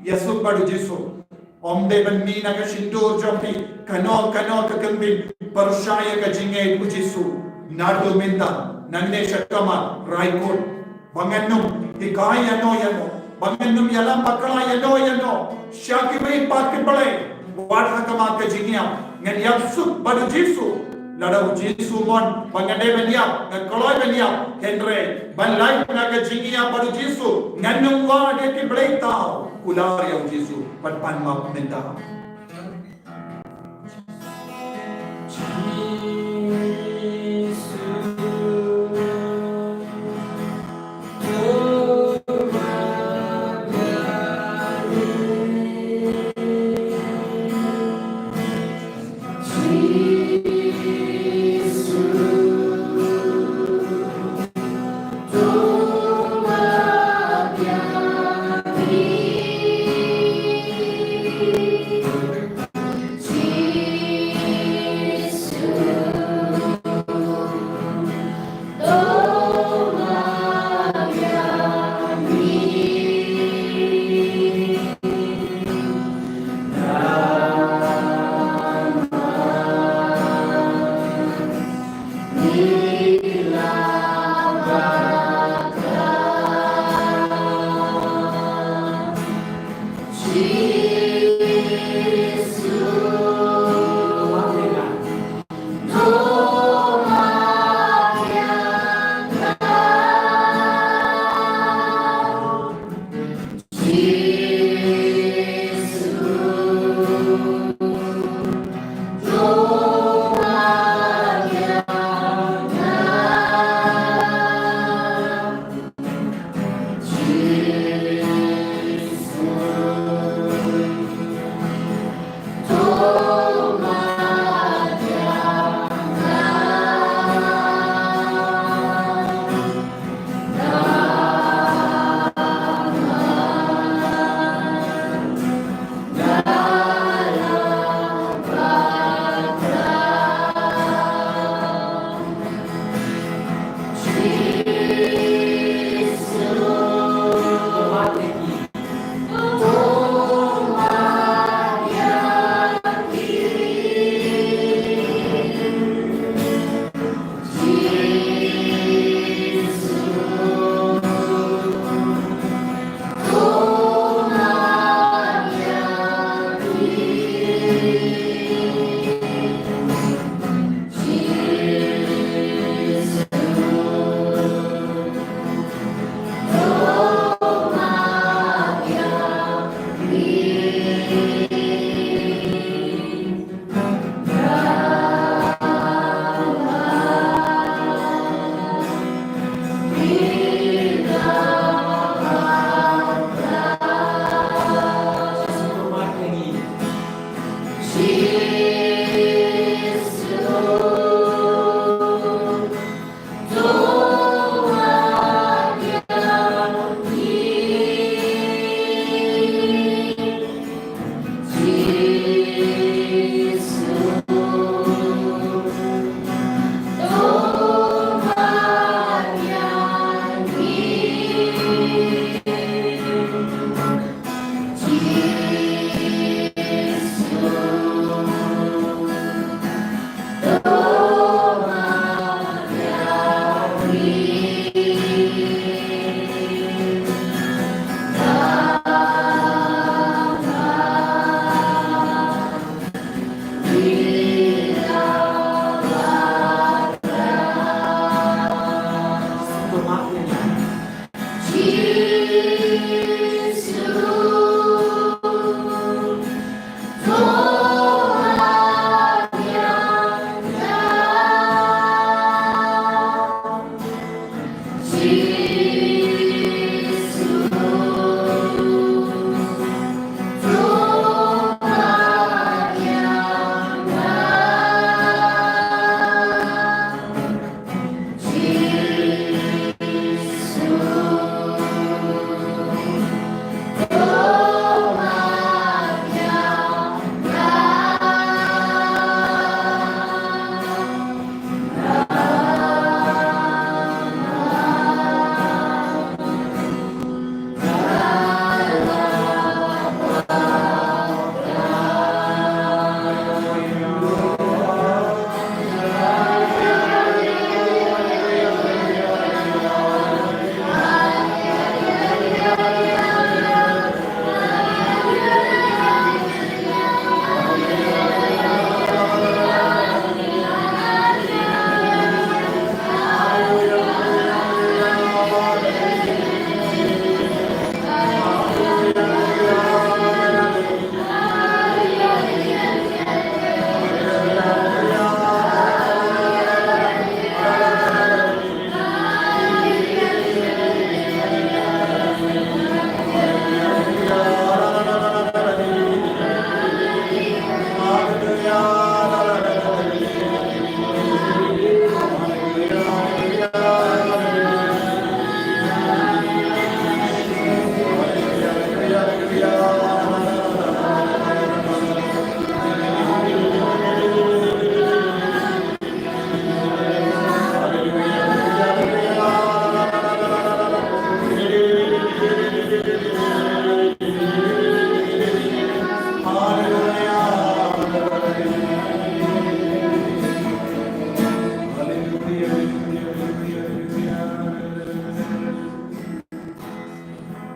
ïa suk bad u Jisu. Ym dei ban mih na ka shyntur jong phi kano kano ka kyndit, pyrshah ïa ka jingngeit u Jisu. Naduh mynta, nangne sha kamar, rai kut. Ba ngan ym hikai ïano ïano, ba ngan ym ïalam bakla ïano ïano sha kiwei pat ki blei. Wat ha khmat ka jingïap, ngan ïap suk bad u Jisu. Lada u Jisu u mon ba ngan dei ban ïap, ngan kloi ban ïap. Hynrei ban lait na ka jingïap bad u Jisu, ngan ym wad ïa ki blei thaw. Kular ïa u Jisu bad pan map mynta.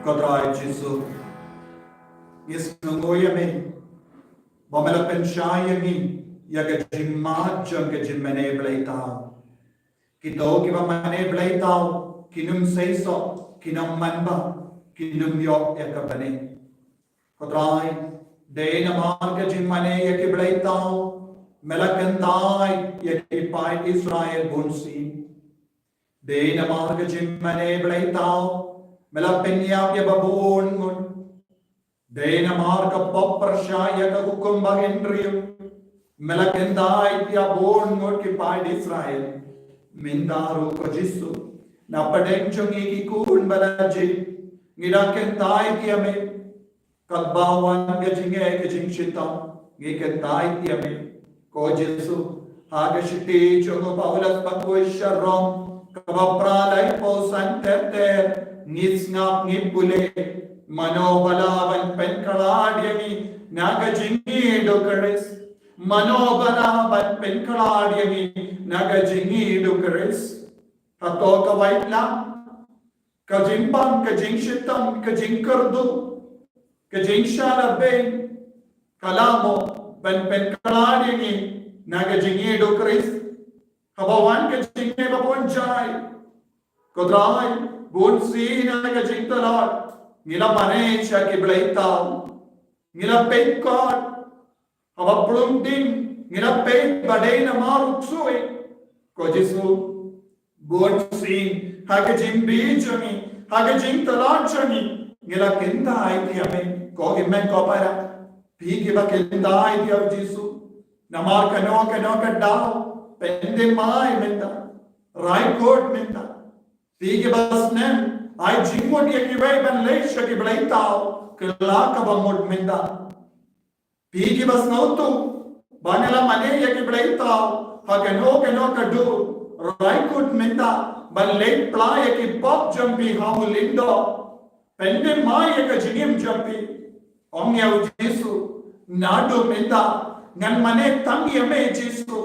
Ko Trai Jisu, ngi sngewnguh ïa me ba me la pynshai ïa ngi ïa ka jingmad jong ka jingmane bleithaw. Kito kiba mane bleithaw kin ym seisoh, kin ym manbah, kin ym ïoh ïa ka bneng. Ko Trai, dei namar ka jingmane ïa ki bleithaw me la kyntait ïa ki paid Israel bunsien. Dei namar ka jingmane bleithaw me la pynïap ïa ba bun ngut. Dei namar ka pop pyrshah ïa ka hukum bahynriew me la kyntait ïa bun ngut ki paid Israel. Mynta ruh ko Jisu, na pdeng jong ngi ki khun ba la jied, ngi dang kyntait ïa me. Katba wan ka jingeh ka jingshitom, ngi kyntait ïa me. Ko Jisu, ha ka shithi jong u Paulus bakhuid sha Rom kaba phra laiphew san ter ter, ngi sngap ngi pule: Mano ba lah ban pynkhlad ïa ngi na ka jingïeit u Khrist? Mano ba lah ban pynkhlad ïa ngi na ka jingïeit u Khrist? Hato ka waitlam, ka jingbam, ka jingshitom, ka jingkyrduh, ka jingshala beiñ, ka lah mo ban pynkhlad ïa ngi na ka jingïeit u Khrist? Haba wan ka jingeh ba bun jai, ko Trai, bunsien na ka jingtlot ngi la mane sha ki bleithaw, ngi la peit kot, haba plung ding ngi la peit ba dei namar u ksuid. Ko Jisu, bunsien ha ka jingbi jong ngi, ha ka jingtlot jong ngi, ngi la kyntait ïa me. Ko hynmen ko para, phi kiba kyntait ïa u Jisu, Namar kano kano ka daw, pyndem ai mynta, rai kut mynta. Phi kiba snem, ai jingmut ïa kiwei ban leit sha ki bleitaw, kylla kaba mut mynta. Phi kiba sngewthuh ba ngi la mane ïa ki bleitaw ha kano kano ka dur, rai kut mynta ban leit pla ïa ki pop jong phi ha u lyngdoh. Pyndem ai ïa ka jingim jong phi. Ong ïa u Jisu, naduh mynta ngan mane tang ïa me Jisu.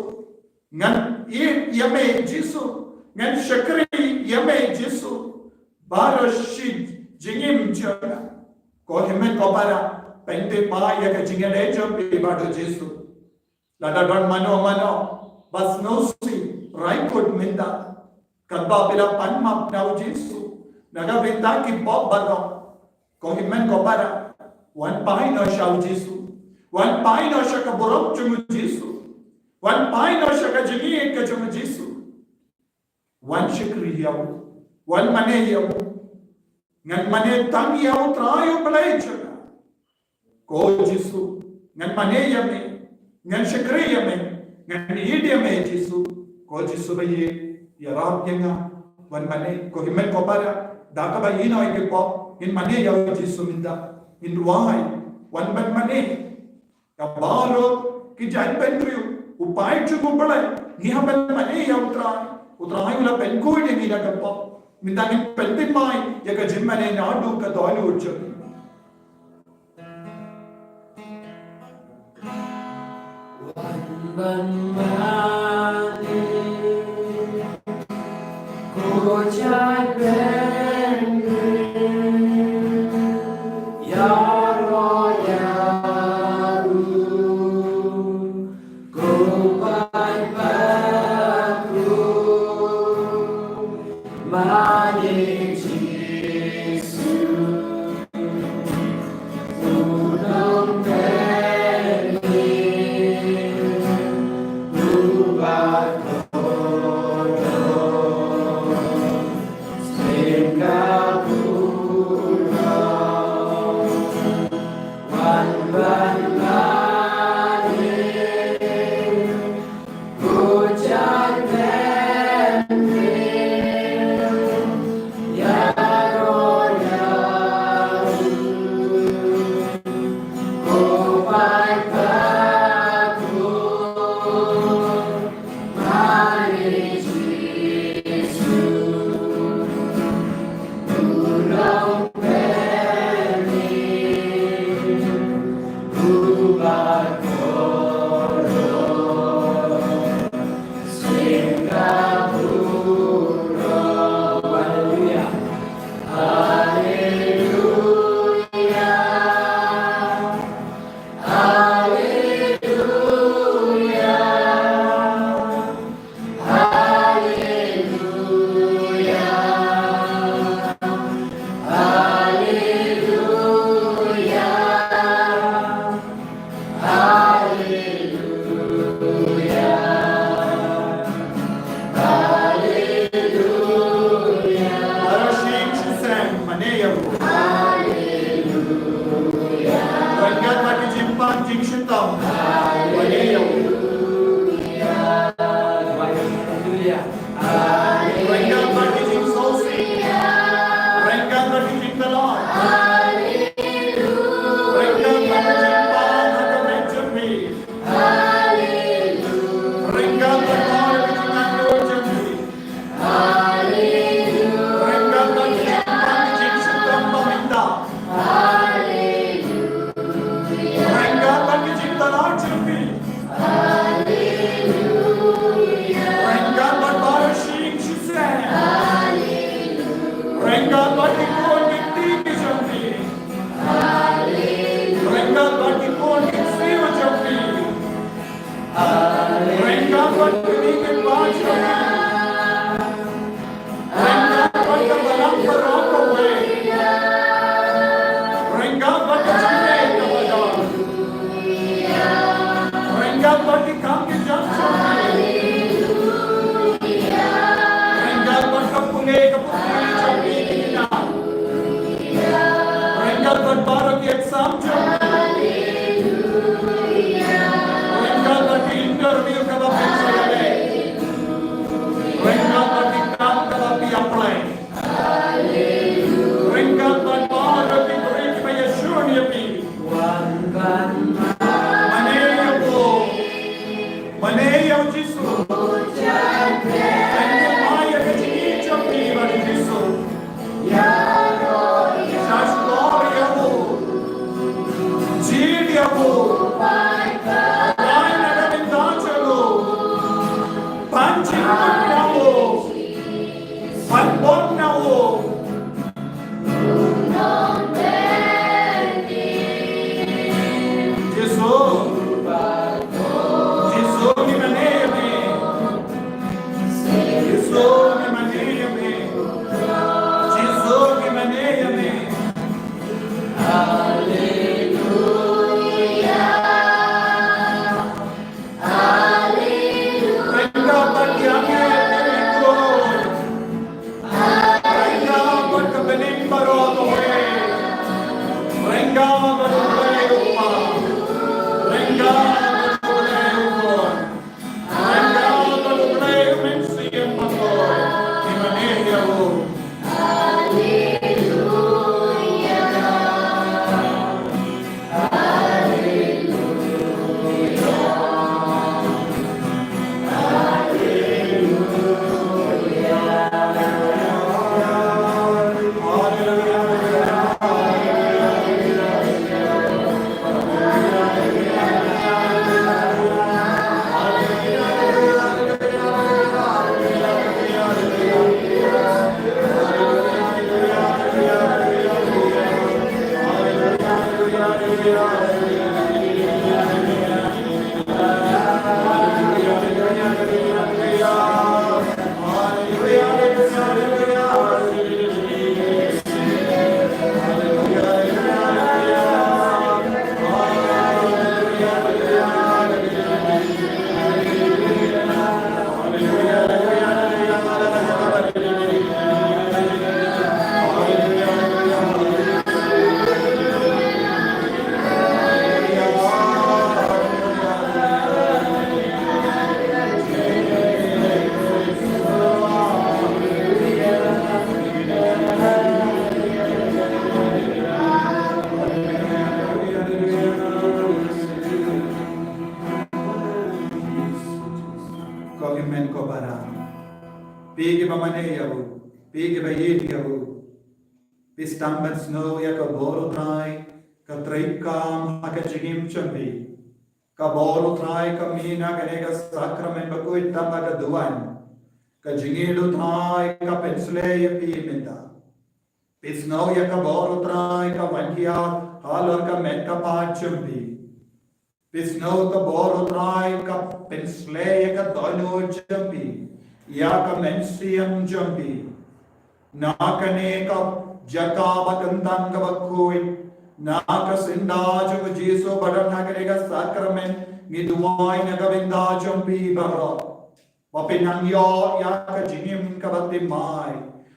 Ngan ïeit ïa me Jisu. Ngan shakri ïa me Jisu. Baroh shi jingim jong nga. Ko hynmen ko para, pyndem ai ïa ka jingïadei jong phi bad u Jisu. Lada don mano mano ba sngewsih, rai kut mynta. Katba phi la pan map na u Jisu na ka bynta ki pop baroh, ko hynmen ko para, wan phai noh sha u Jisu. Wan phai noh sha ka burom jong u Jisu. Wan phai noh sha ka jingïeit ka jong u Jisu. Wan shakri ïa u. Wan mane ïa u. Ngan mane tang ïa u Trai u Blei jong nga. Ko Jisu, ngan mane ïa me. Ngan shakri ïa me. Ngan ïeit ïa me Jisu. Ko Jisu ba ïeit, ïarap ïa nga. Wan mane, ko hynmen ko para, da kaba ïehnoh ïa ki pop, ngin mane ïa u Jisu mynta. Ngin duwai, wan ban mane. Ïa baroh ki jaitbynriew, u paid jong u Blei, ngi hap ban mane ïa u Trai. U Trai u la pynkhuid ïa ngi da ka pop. Mynta ngin pyndem ai ïa ka jingmane naduh ka dohnud jong ngi. Wan ban mane, ko jaitbynriew, ïaroh ïa u, ko paidbah, ko mane Jisu. Haleluya. Haleluya. Haleluya. Haleluya. Haleluya. Baroh shi jingshisha, mane ïa u. Haleluya. Ryngkat bad ki jingpang jingshitom, mane ïa u. Haleluya. Ryngkat bad ki jingsngewsih. Ryngkat bad ki jingtlot. Ryngkat bad ki jingpang ha ka met jong phi. Ryngkat bad baroh ki jingangnud jong phi. Ryngkat bad ki jingpang ki jingshitom ba mynta. Ryngkat bad ki jingtharai jong phi. Ryngkat bad baroh shi jingshisha. Ryngkat bad ki khun ki kti ki jong phi. Ryngkat bad ki khun ki ksiew jong phi. Ryngkat bad kine ki paid jong phi. Ryngkat bad ka balang baroh kawei. Ryngkat bad ka jingeh kaba don. Ryngkat bad ki kam ki jam jong phi. Ryngkat bad ka pule ka pule jong phi ki khynnah. Ryngkat bad baroh ki exam jong phi. Ryngkat bad ki Jisu. Tang ïa ka jingim jong phi bad Jisu. Ïa, sha shlur ïa u. Jied ïa u. Rai na ka bynta jong u. Pan jingmut na u. Pan bor na u. Jisu. Jisu ngi mane ïa me. Jisu ngi mane ïa me. Jisu ngi mane ïa me. Haleluya. Haleluya. Rengga bad ïa me, Jisu. Rengga bad ka bneng baroh kawei. Rengga bad U Blei u Kpa. Rengga bad U Blei u Khun. Rengga bad U Blei u Mynsiem Bakhuid. Ngi mane ïa u. Haleluya. Ko hynmen ko para. Phi kiba mane ïa u, phi kiba ïeit ïa u. Phi sdang ban sngew ïa ka bor U Trai ka trei kam ha ka jingim jong phi. Ka bor U Trai ka mih na kane ka sakramen bakhuid tang ha ka duwan. Ka jingïeit U Trai ka pynsleh ïa phi mynta. Phi sngew ïa ka bor U Trai ka wan hiar halor ka met ka phad jong phi. Phi sngew ka bor U Trai ka pynsleh ïa ka dohnud jong phi, ïa ka mynsiem jong phi. Na kane ka jaka ba kyntang kaba khuid, na ka syndah jong U Jisu ba don ha kane ka sakramen, ngi duwai na ka bynta jong phi baroh. Ba phin nang ïoh ïa ka jingim kaba thymmai.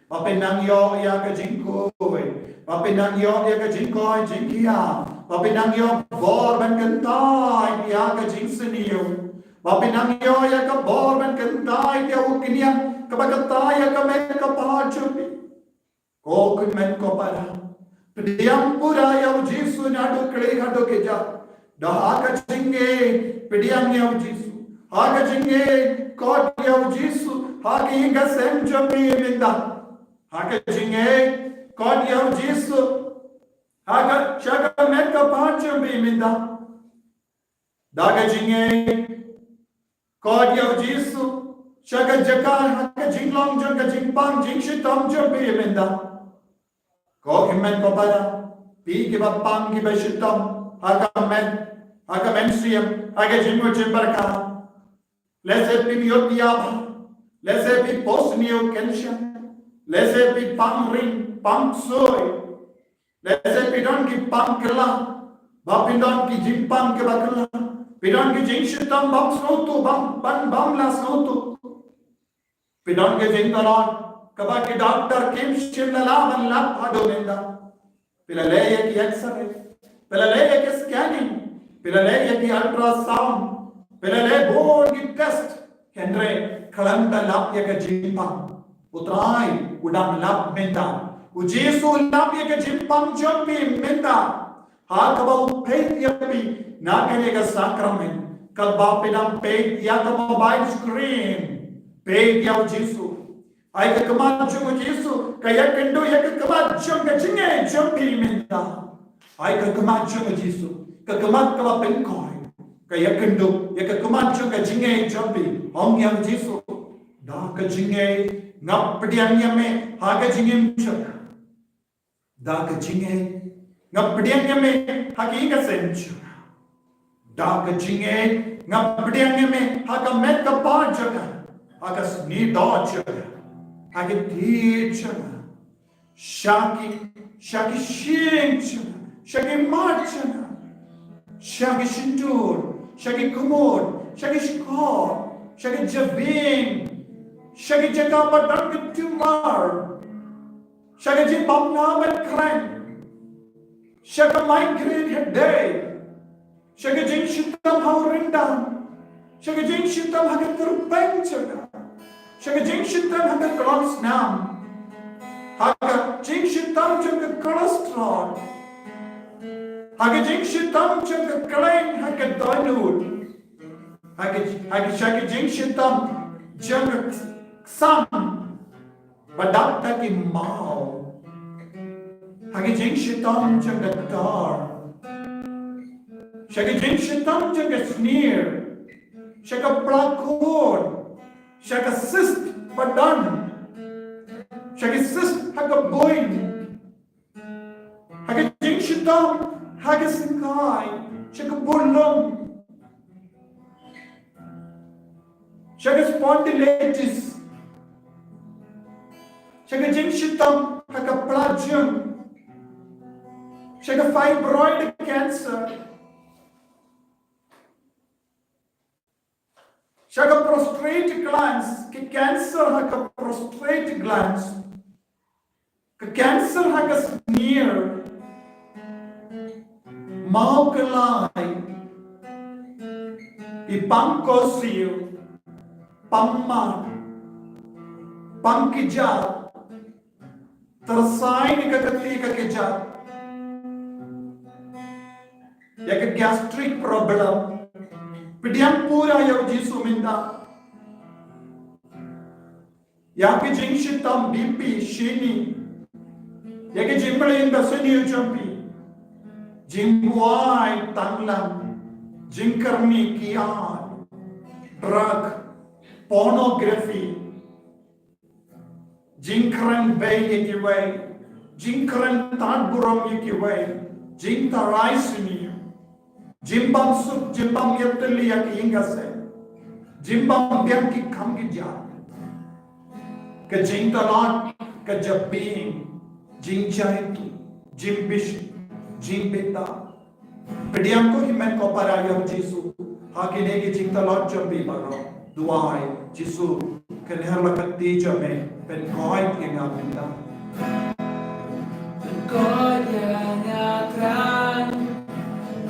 Ba phin nang ïoh ïa ka jingkhuid. Ba phin nang ïoh ïa ka jingkoit jingkhiah. Ba phin nang ïoh bor ban kyntait ïa ka jingsniew. Ba phin nang ïoh ïa ka bor ban kyntait ïa u kñia kaba kyntait ïa ka met ka phad jong phi. Ko hynmen ko para, pdiang pura ïa U Jisu naduh kli haduh kjat. Da ha ka jingngeit pdiang ïa U Jisu, ha ka jingngeit kot ïa U Jisu ha ka ïing ka sem jong phi mynta. Ha ka jingngeit kot ïa U Jisu ha ka, sha ka met ka phad jong phi mynta. Da ka jingngeit kot ïa U Jisu sha ka jaka ha ka jinglong jong ka jingpang jingshitom jong phi mynta. Ko hynmen ko para, phi kiba pang kiba shitom ha ka met, ha ka mynsiem, ha ka jingmut jingpyrkhat. Lehse phim ïoh ïa pha, lehse phi post new kynshah, lehse phi pang ring pang soi. Lehse phi don ki pang kylla, ba phi don ki jingpang kiba kylla. Phi don ki jingshitom bym sngewthuh, bym, bym, bym lah sngewthuh. Phi don ki jingtlot kaba ki doktor kim shym la lah ban lap haduh mynta. Phi la leh ïa ki X-ray, phi la leh ïa ki scanning, phi la leh ïa ki ultrasound, phi la leh bun ki test. Hynrei khlem da lap ïa ka jingpang. U Trai u dang lap mynta. U Jisu u lap ïa ka jingpang jong phi mynta. Ha kaba u peit ïa phi na kane ka sakramen. Katba phi dang peit ïa ka mobile screen, peit ïa u Jisu. Ai ka khmat jong u Jisu ka ïakynduh ïa ka khmat jong ka jingngeit jong phi mynta. Ai ka khmat jong u Jisu, ka khmat kaba pynkoit, ka ïakynduh ïa ka khmat jong ka jingngeit jong phi. Ong ïa u Jisu, da ka jingngeit nga pdiang ïa me ha ka jingim jong nga. Da ka jingngeit nga pdiang ïa me ha ka ïing ka sem jong nga. Da ka jingngeit nga pdiang ïa me ha ka met ka phad jong nga, ha ka snieh doh jong nga, ha ka tied jong nga, sha ki, sha ki shyieng jong nga, sha ki mat jong nga, sha ki shyntur, sha ki khmut, sha ki shkor, sha ki jabieng, sha ki jaka ba don ka tumor, sha ka jingbam na ban kren, sha ka migraine headache, sha ka jingshitom ha u ryndang, sha ka jingshitom ha ka kyrpeng jong nga, sha ka jingshitom ha ka klongsnam, ha ka jingshitom jong ka cholesterol, ha ka jingshitom jong ka khlaiñ, ha ka dohnud, ha ka, ha ka, sha ka jingshitom jong ka ksam ba dap da ki maw, ha ka jingshitom jong ka tar, sha ka jingshitom jong ka snier, sha ka plakun, sha ka cyst ba don, sha ka cyst ha ka buin, ha ka jingshitom ha ka syngkai, sha ka bulung, sha ka spondylitis, sha ka jingshitom ha ka plajung, sha ka fibroid cancer, sha ka prostate glands, ka cancer ha ka prostate glands, ka cancer ha ka snier, maw ka lai, i pang ko siew, pang man, pang ki jat, tyrsai ni ka kati ka ki jat, ïa ka gastric problem. Pdiang pura ïa u Jisu mynta. Ïa ka jingshitom B P shini, ïa ka jingmlien ba shini jong phi, jingbuai tanglang, jingkyrni kiad, drug, pornography, jingkren bei ïa kiwei, jingkren tad burom ïa kiwei, jingtharai shini, jingbam suk, jingbam ïatylli ïa ka ïing ka sem, jingbam biang ki kam ki jam, ka jingtalot, ka jabieng, jingjaituh, jingbishni, jingbitah. Pdiang ko hynmen ko para ïa u Jisu ha kine ki jingtalot jong phi baroh. Duwai, Jisu, kynher la ka kti jong me, pynkoit ïa nga mynta. Pynkoit ïa nga Trai,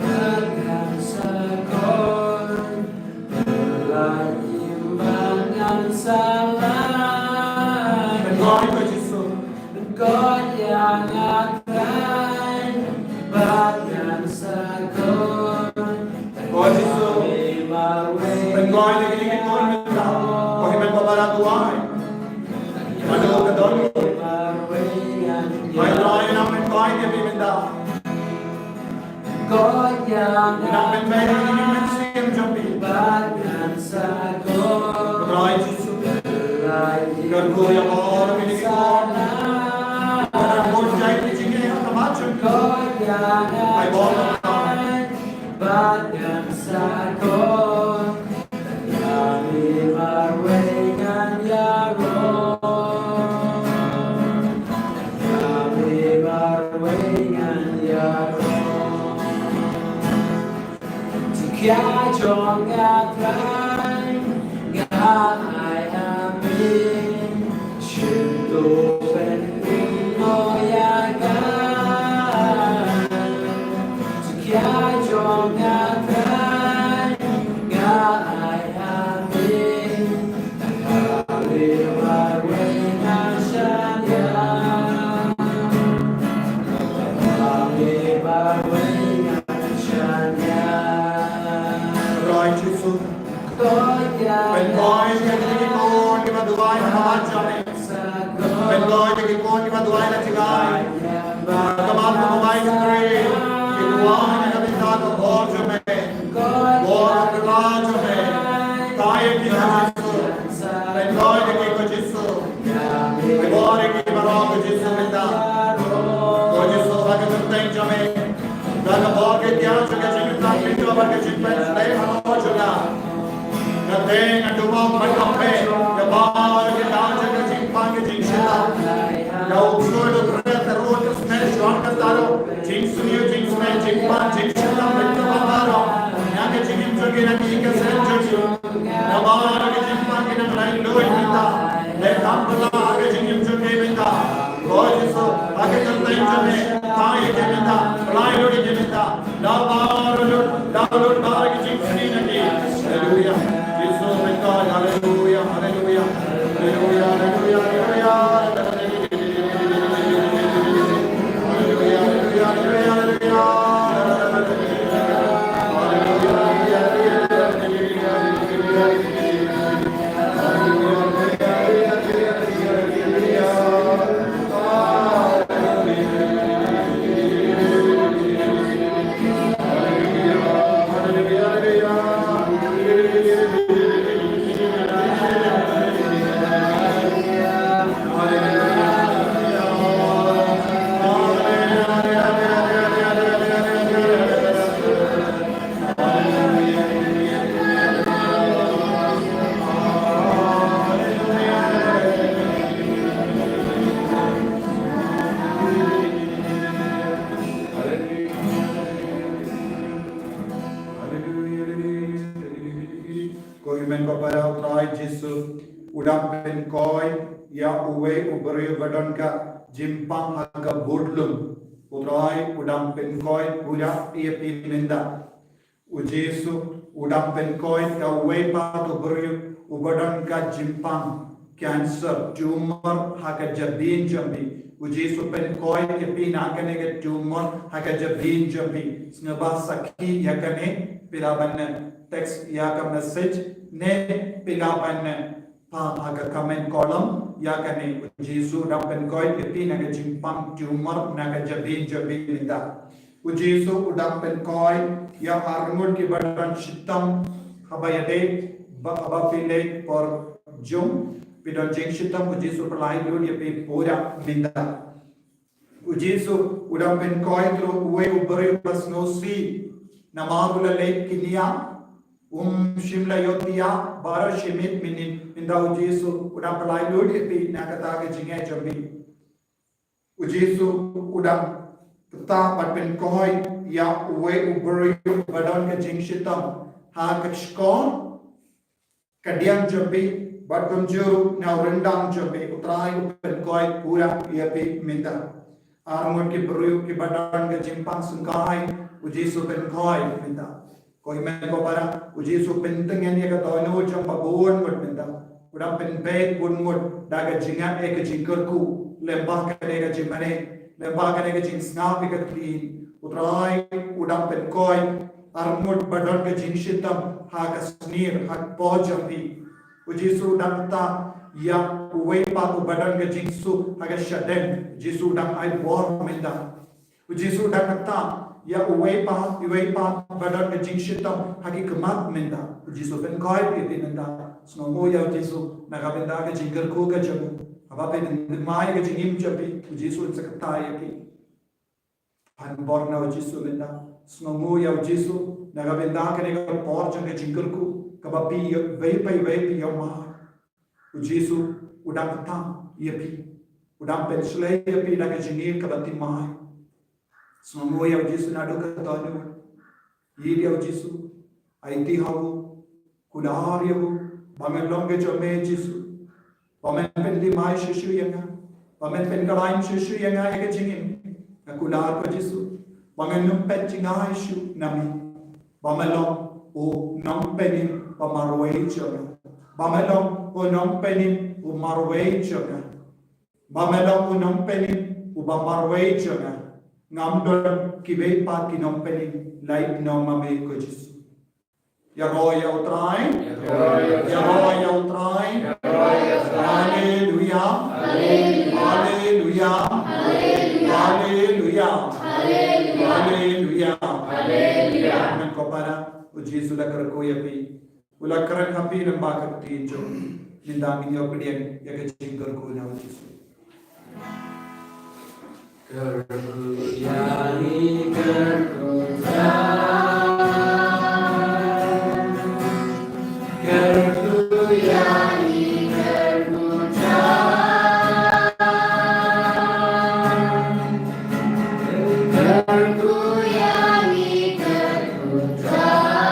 bad ngan sa koit, pynlait im bad ngan sa lait. Pynkoit ko Jisu. Pynkoit ïa nga Trai, bad ngan sa koit. Ko Jisu. Pynkoit ïa kine ki khun mynta. Ko hynmen ko para duwai. Mano ka don. Ko Trai, nang pynkoit ïa phi mynta. Nang pynbeit ïa kine ki mynsiem jong phi. Ko Trai Jisu. Kyrkhu ïa baroh kine ki khun. Baroh ki jait ki jingeh ha khmat jong phi. Ai bor. Bad ngan sa koit. Ïa me marwei ngan ïaroh. Ïa me marwei ngan ïaroh. To khia jong nga Trai, nga ai ha me. Shim to pynpynlong ïa nga. To khia jong nga Trai, nga ai ha me. Ha me marwei ngan shaniah. Ha me marwei ngan shaniah. Trai Jisu. Pynkhuid ïa kine ki khun kiba duwai ha khmat jong me. Pynkhuid ïa ki khun kiba duwai na jngai. Ka mat ka bai skri ki duwai na ka bynta ka bor jong me. Bor ka bor jong me. Tang ïa ki ha Jisu. Pynkhuid ïa ki ha Jisu. Bor ïa ki baroh ha Jisu mynta. Ko Jisu ha ka kyrteng jong me. Da ka bor ka jingïaid jong ka jingïaid jong ka jingpynshlei halor jong nga. Nga dei nga dei ban pynpaw ka bor ka jingïaid jong ka jingpang ka jingshitom. Nga u Trai u Trai ka ruh ka sngewsih ka taroh. Jingsniew jingsngew jingpang jingshitom mynta ban taroh. Ïa ka jingim jong ki na ki ka seng jong ki. Namar ka jingpang ki nang laitluid mynta. Leh tam pala ka jingim jong ki mynta. Ko Jisu, ha ka kyrteng jong me, tang ïa ki mynta, pynlait lut ïa ki mynta. Da ba lut, da lut ba ki jingsniew na ki. Haleluya. Jisu mynta, haleluya, haleluya. Haleluya, haleluya, haleluya. Ko hynmen ko para, U Trai Jisu u dang pynkhuid ïa uwei u briew ba don ka jingpang ha ka budlum. U Trai u dang pynkhuid pura ïa phi mynta. U Jisu u dang pynkhuid ïa uwei pat u briew uba don ka jingpang cancer, tumor ha ka jabieng jong phi. U Jisu pynkhuid ïa phi na kane ka tumor ha ka jabieng jong phi. Sngewbha sakhi ïa kane, phi lah ban text ïa ka message ne phi lah ban pang ha ka comment column ïa kane. U Jisu u dang pynkhuid ïa phi na ka jingpang tumor na ka jabieng jong phi mynta. U Jisu u dang pynkhuid ïa arngut kiba don shitom, haba ïadei bad haba phi leit por jong, phi don jingshitom, U Jisu u pynlait lut ïa phi pura mynta. U Jisu u dang pynkhuid ruh uwei u briew ba sngewsih namar u la leit kynriah, um shym la ïohthiah baroh shi miet mynnin, mynta U Jisu u dang pynlait lut ïa phi na kata ka jingeh jong phi. U Jisu u dang kata ban pynkhuid ïa uwei u briew ba don ka jingshitom ha ka shkor, ka diang jong phi, bad kumjuh ruh na u ryndang jong phi. U Trai u pynkhuid pura ïa phi mynta. Arngut ki briew kiba don ka jingpang syngkai, U Jisu pynkhuid mynta. Ko hynmen ko para, U Jisu pyntngen ïa ka dohnud jong babun ngut mynta. U dang pynbeit bun ngut da ka jingngeit, ka jingkyrkhu lem bad kane ka jingmane, lem bad kane ka jingsngap ïa ka ktien. U Trai u dang pynkhuid arngut ba don ka jingshitom ha ka snier, ha ka por jong phi. U Jisu u dang kata ïa uwei pat uba don ka jingsuk ha ka shadem. U Jisu u dang ai bor mynta. U Jisu u dang kata ïa uwei pat, uwei pat ba don ka jingshitom ha ki khmat mynta. U Jisu u pynkhuid ïa phi mynta. Sngewnguh ïa U Jisu na ka bynta ka jingkyrkhu ka jong u. Haba phi pynthymmai ïa ka jingim jong phi, U Jisu un sa kata ïa phi. Pan bor na U Jisu mynta. Sngewnguh ïa U Jisu na ka bynta kane ka por jong ka jingkyrkhu kaba phi ïa, wei pa wei phi ïa mar. U Jisu u dang kata ïa phi. U dang pynshlei ïa phi da ka jingim kaba thymmai. Sngewnguh ïa U Jisu naduh ka dohnud. Ïeit ïa U Jisu. Aiti ha u. Kular ïa u ba ngan long ka jong me Jisu. Ba men pynthymmai shuh shuh ïa nga. Ba men pynkhlaiñ shuh shuh ïa nga ïa ka jingim. Nga kular ko Jisu ba ngan ym peit jngai shuh na me. Ba me long u nongpynim ba marwei jong nga. Ba me long u nongpynim u marwei jong nga. Ba me long u nongpynim uba marwei jong nga. Ngam don kiwei pat ki nongpynim lait noh ma me ko Jisu. Ïaroh ïa U Trai. Ïaroh ïa U Trai. Haleluya. Haleluya. Haleluya. Haleluya. Haleluya. Amen. Ko para, U Jisu u la kyrkhu ïa phi. U la kren ha phi lyngba ka ktien jong u. Ngi dang ïoh pdiang ïa ka jingkyrkhu na U Jisu. Kyrkhu ïa ngi, kyrkhu Trai. Kyrkhu ïa ngi, kyrkhu Trai. Kyrkhu ïa ngi, kyrkhu Trai.